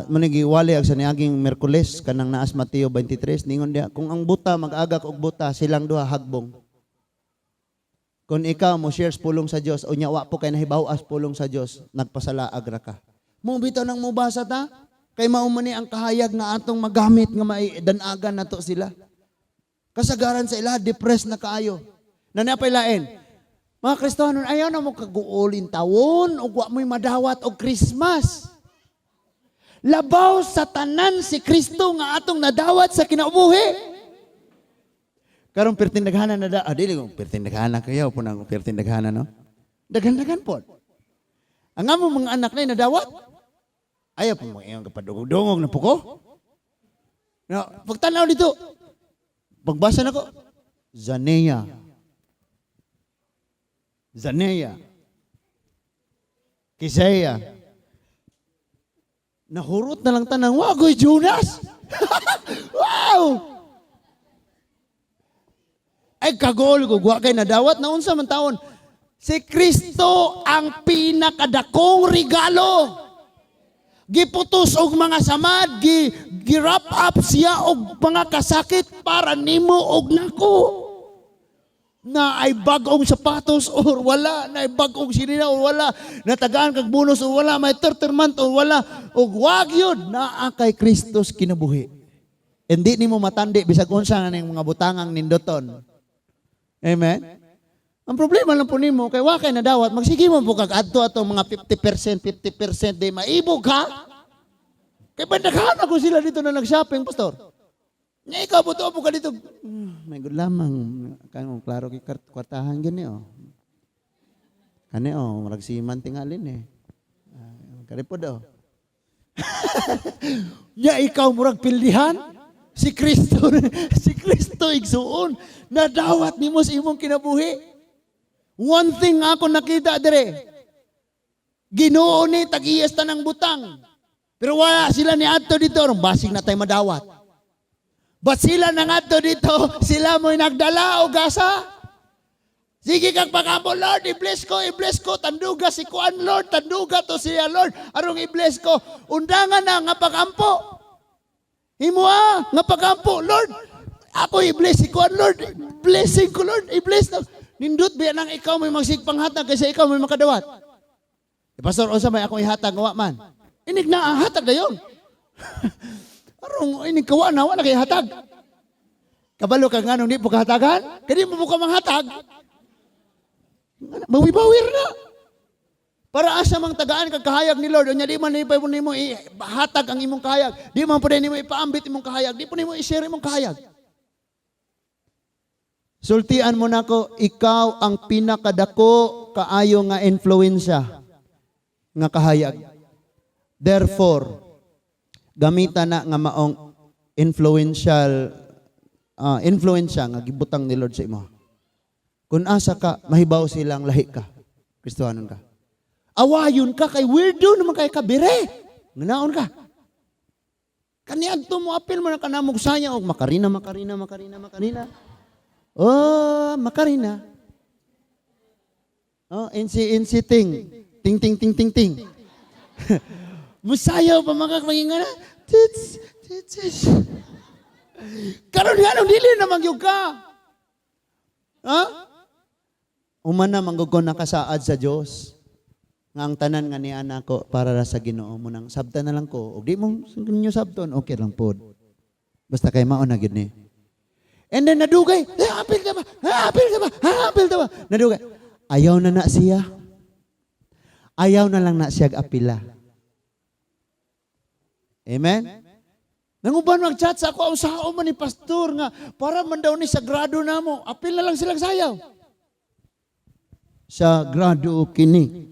Speaker 1: Manigi wali ang sa niaging Miyerkules kanang naas Mateo 23, ningon diha kung ang buta mag-agak og buta, silang duha hagbong. Kung ikaw mo shares pulong sa Dios unya wa po kay nahibaw-as pulong sa Dios, nagpasalaag ra ka. Mo bitaw nang mubasa ta kay mao man ni ang kahayag nga atong magamit nga maidanagan nato sila. Kasagaran sa ila, depressed na kaayo. Na napay lain. Mga Kristohanon, ayaw na mo kaguolin tawon ug wa mo'y madawat og Christmas. Labaw sa tanan si Kristo nga atong nadawat sa kinabuhi. Karon perting daghanan na da, dili ko perting daghana kayo po nang perting daghana, no. Daghan-daghan po. Ang among mga anak na nadawat. Ayaw po mo iyong kapadungog na po ko. No, pagtanaw dito, pagbasa na ko, Zanea. Zanea. Kisaya. Nahurot na lang tanang, wagoy Jonas! Wow! Ay kagol ko, wa kay nadawat na unsa man taon. Si Kristo ang pinakadakong regalo. Giputos og mga samad, gi wrap up siya og mga kasakit para nimo og nako. Na ay bagong sapatos or wala, na ay bagong sinina or wala, natagaan kag bonus or wala, may 13 month or wala, og wag yun, naa kay Kristus kinabuhi. Hindi nimo matandi bisag unsa nga ning mga butangang nindoton. Amen? Ang problema lang po nimo kay wa kay nadawat, magsige mo po kag adto atong mga 50%, 50% di maibog ka. Kay bandaghan ako sila dito na nag-shopping, pastor. Nga ikaw po po ka dito. May good lamang. Kanong klaro kay kwartahan gani oh. Kani oh, murag siman tingalin eh. Karipod oh. Nya ikaw murag pildihan. Si Kristo, si Kristo, igsuon, nadawat nimo sa imong kinabuhi. One thing nga ako nakita dire. Ginoo ni tag-iyas ng butang. Pero wala sila ni adto dito, aron basig na tayo madawat. But sila nang adto dito, sila mo'y nagdala og gasa. Sige kag pagampo, "Lord, i-bless ko, i-bless ko, tanduga si Kuan, Lord, tanduga to siya, Lord, arong i-bless ko." Undangan na nga pagampo. Himoa nga pagampo, "Lord, ako i-bless si Kuan, Lord, blessing ko, Lord, i-bless na." Nindot biya nang ikaw may magsigpanghatag kaysa ikaw may makadawat. "Eh, Pastor, unsa may akong ihatag nga wa man?" Inig na ang hatag dayon. Arong inig kawa na, wa na kay hatag. Kabalo ka nga nung di po kahatagan? Kaya di mo po ka manghatag. Mawibawir na. Para asa mang tagaan kag kahayag ni Lord, unya di man ni pa nimo ihatag ang imong kahayag. Di man po nimo ipaambit imong kahayag, di po nimo i-share imong kahayag. Sultian mo nako, ikaw ang pinakadako kaayo nga influensya nga kahayag. Therefore, gamitan na nga maong influential influensya nga gibutang ni Lord sa imo. Kung asa ka, mahibaw silang lahi ka. Kristohanon ka. Awayon ka kay weirdo naman kay kabire. Nganaon ka. Kaniadto mo apil mo na kanamog saya og makarina, makarina, makarina, makarina. Oh, makarina. Oh, insi insi ting. Ting ting ting ting ting. Musayaw pa mga na. Tits, tits, tits. Karon nga nung dili na magyug ka. Ha? Umana manggug ko nakasaad sa Dios. Nga ang tanan nga niya nako para ra sa Ginoo mo nang sabta na lang ko. Og di mo ninyo sabton, okay lang pod. Basta kay mao na gyud ni. And then nadugay, "Eh, apil ka ba? Eh, apil ka ba? Eh, apil ka ba?" Nadugay. Ayaw na na siya. Ayaw na lang na siya apila. Amen? Nanguban mag-chat sa ako, ang sao man ni pastor nga, para man daw ni sa grado na mo, apil na lang silang sayaw. Sa grado kini.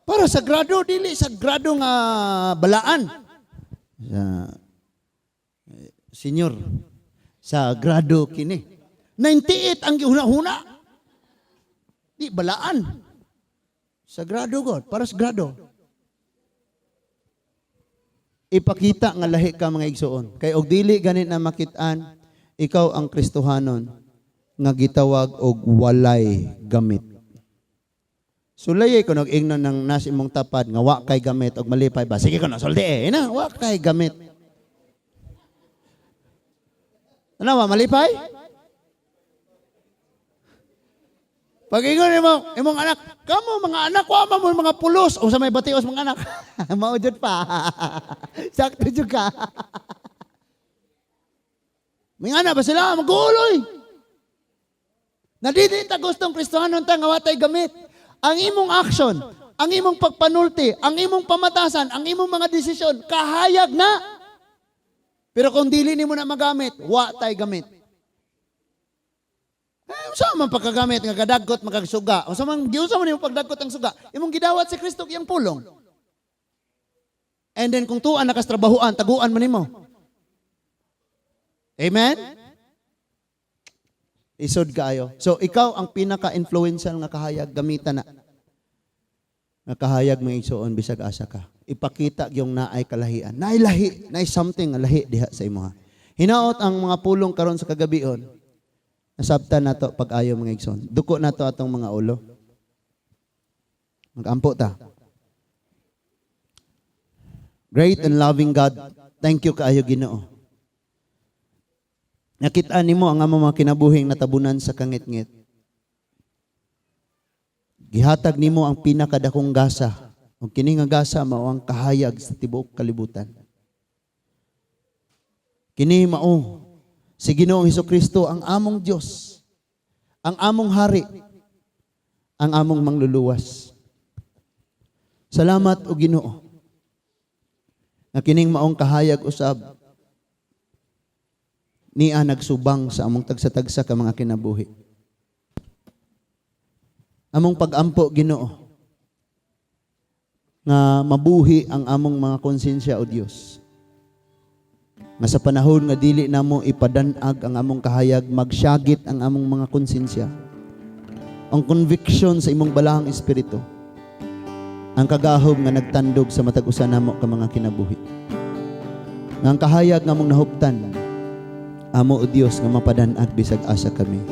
Speaker 1: Para sa grado, dili sa grado nga balaan. Sa senyor, sa grado kini. 98 ang gihuna-huna. Di balaan. Sa grado God, para sa grado. Ipakita nga lahi ka, mga igsuon. Kay og dili ganit na makit-an, ikaw ang Kristohanon nga gitawag og walay gamit. Sulay ko nag-ingnon ng nas imong tapad nga wa kay gamit og malipay ba? Sige ko na sulti eh. Ina, wa kay gamit. Ano ba, malipay? Pag ingon nimo, imong anak, kamo mga anak, wa man mo mga pulos. O sa may batios mga anak. Mao jud pa. Sakto jud ka. Mga anak ba sila maguloy? Nadidi ta gustong Kristohanon ta nga watay gamit. Ang imong action, ang imong pagpanulti, ang imong pamatasan, ang imong mga desisyon, kahayag na. Pero kung dili nimo na magamit, wa tay gamit. Eh, unsa man pagkagamit nga kadagkot makagsuga? Unsa man giunsa man nimo pagdagkot ang suga? Imong gidawat si Kristo iyang pulong. And then kung tuan nakastrabahuan, taguan man nimo. Amen? Isod kaayo. So ikaw ang pinaka-influential nga kahayag, gamitan na. Nga kahayag, mga igsuon, bisag asa ka. Ipakita yung naay kalahian. Naay lahi, naay something nga lahi diha sa imoha. Hinaot ang mga pulong karon sa kagabion. Nasabtan nato pag-ayo, mga igsoon. Duko nato atong mga ulo. Magampo ta. Great and loving God, thank you kaayo, Ginoo. Nakita nimo ang among mga kinabuhing natabunan sa kangitngit. Gihatag nimo ang pinakadakong gasa. Ug kini nga gasa mao ang kahayag sa tibuok kalibutan. Kini mao si Ginoong Hesukristo, ang among Dios, ang among hari, ang among mangluluwas. Salamat o Ginoo. Nga kining maong kahayag usab niya nagsubang sa among tagsa-tagsa ka mga kinabuhi. Among pagampo, Ginoo. Nga mabuhi ang among mga konsensya, O Dios. Nga sa panahon nga dili namo ipadanag ang among kahayag, magsyagit ang among mga konsensya. Ang conviction sa imong balahang espiritu. Ang kagahom nga nagtandog sa matag usa namo ka mga kinabuhi. Nga ang kahayag nga among nahuptan, amo, O Dios, nga mapadanag bisag asa kami.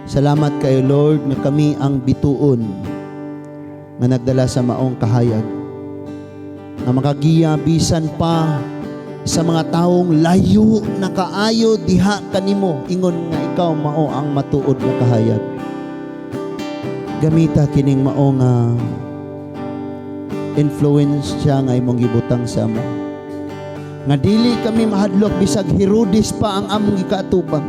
Speaker 1: Salamat kayo, Lord, nga kami ang bituon nga nagdala sa maong kahayag. Nga makagiya bisan pa sa mga taong layo na kaayo diha kanimo, ingon nga ikaw mao ang matuod nga kahayag. Gamita kining mao nga influence siya nga imong gibutang sa amo. Nga dili kami mahadlok bisag Herodes pa ang among gikaatubang.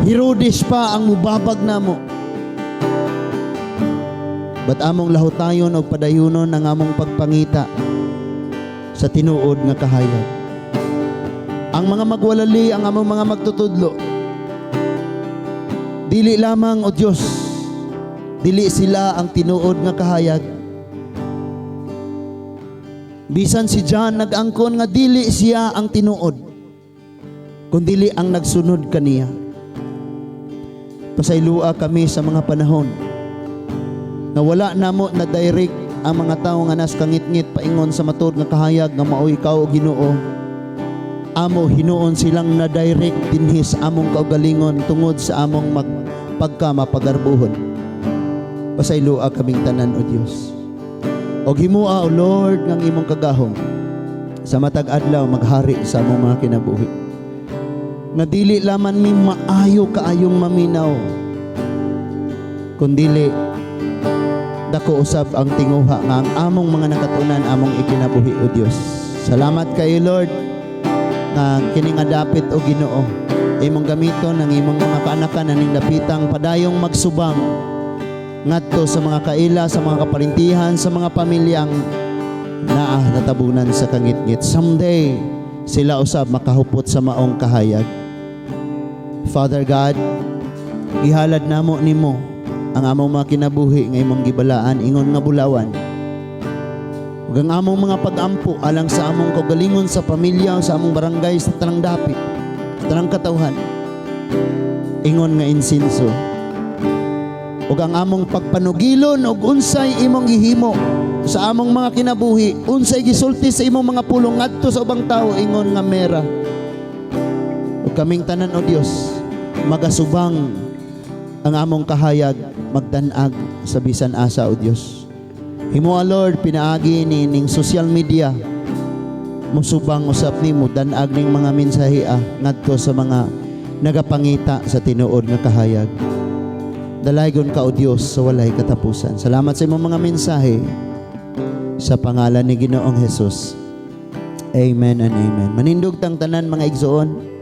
Speaker 1: Herodes pa ang mubabag namo. But among lahutayon og padayunon ang among pagpangita sa tinuod nga kahayag. Ang mga magwalali, ang among mga magtutudlo, dili lamang, O Dios, dili sila ang tinuod nga kahayag. Bisan si John nag-angkon nga dili siya ang tinuod, kundili ang nagsunod kaniya. Pasaylua kami sa mga panahon nga wala namo na direct ang mga tao nga nas kangitngit paingon sa matuod nga kahayag nga mao ikaw, o Ginoo. Amo hinuon silang na direct dinhi sa among kaugalingon tungod sa among pagka mapagarbuhon. Pasaylua kaming tanan, O Dios. Og himua, O Lord, ng imong kagahom sa matag adlaw maghari sa among mga kinabuhi. Nga dili laman mi maayo kaayong maminaw, kundili dako usab ang tinguha nga ang among mga nakatunan among ikinabuhi, O Dios. Salamat kayo, Lord, nga kini nga dapit, o Ginoo, imong gamiton ang imong mga kaanakan aning dapitang padayong magsubang ngadto sa mga kaila, sa mga kaparintihan, sa mga pamilyang naa natabunan sa kangitngit. Someday sila usab makahupot sa maong kahayag. Father God, gihalad namo nimo ang among mga kinabuhi nga imong gibalaan ingon nga bulawan. Ug ang among mga pag-ampo alang sa among kaugalingon, sa pamilya, sa among barangay, sa tanang dapit, sa tanang katawhan, ingon nga insinso. Ug ang among pagpanugilon og unsay imong gihimo sa among mga kinabuhi, unsay gisulti sa imong mga pulong ngadto sa ubang tawo, ingon nga mera. Ug kaming tanan, O Dios, magasubang ang among kahayag magdanag sa bisan asa, O Dios. Himoa, Lord, pinaagi ni ning social media musubang usap nimo, danag ning mga mensahe ngadto sa mga nagapangita sa tinuod nga kahayag. Dalaygon ka, O Dios, sa walay katapusan. Salamat sa imong mga mensahe, sa pangalan ni Ginoong Jesus. Amen and amen. Manindog tang tanan, mga igsoon.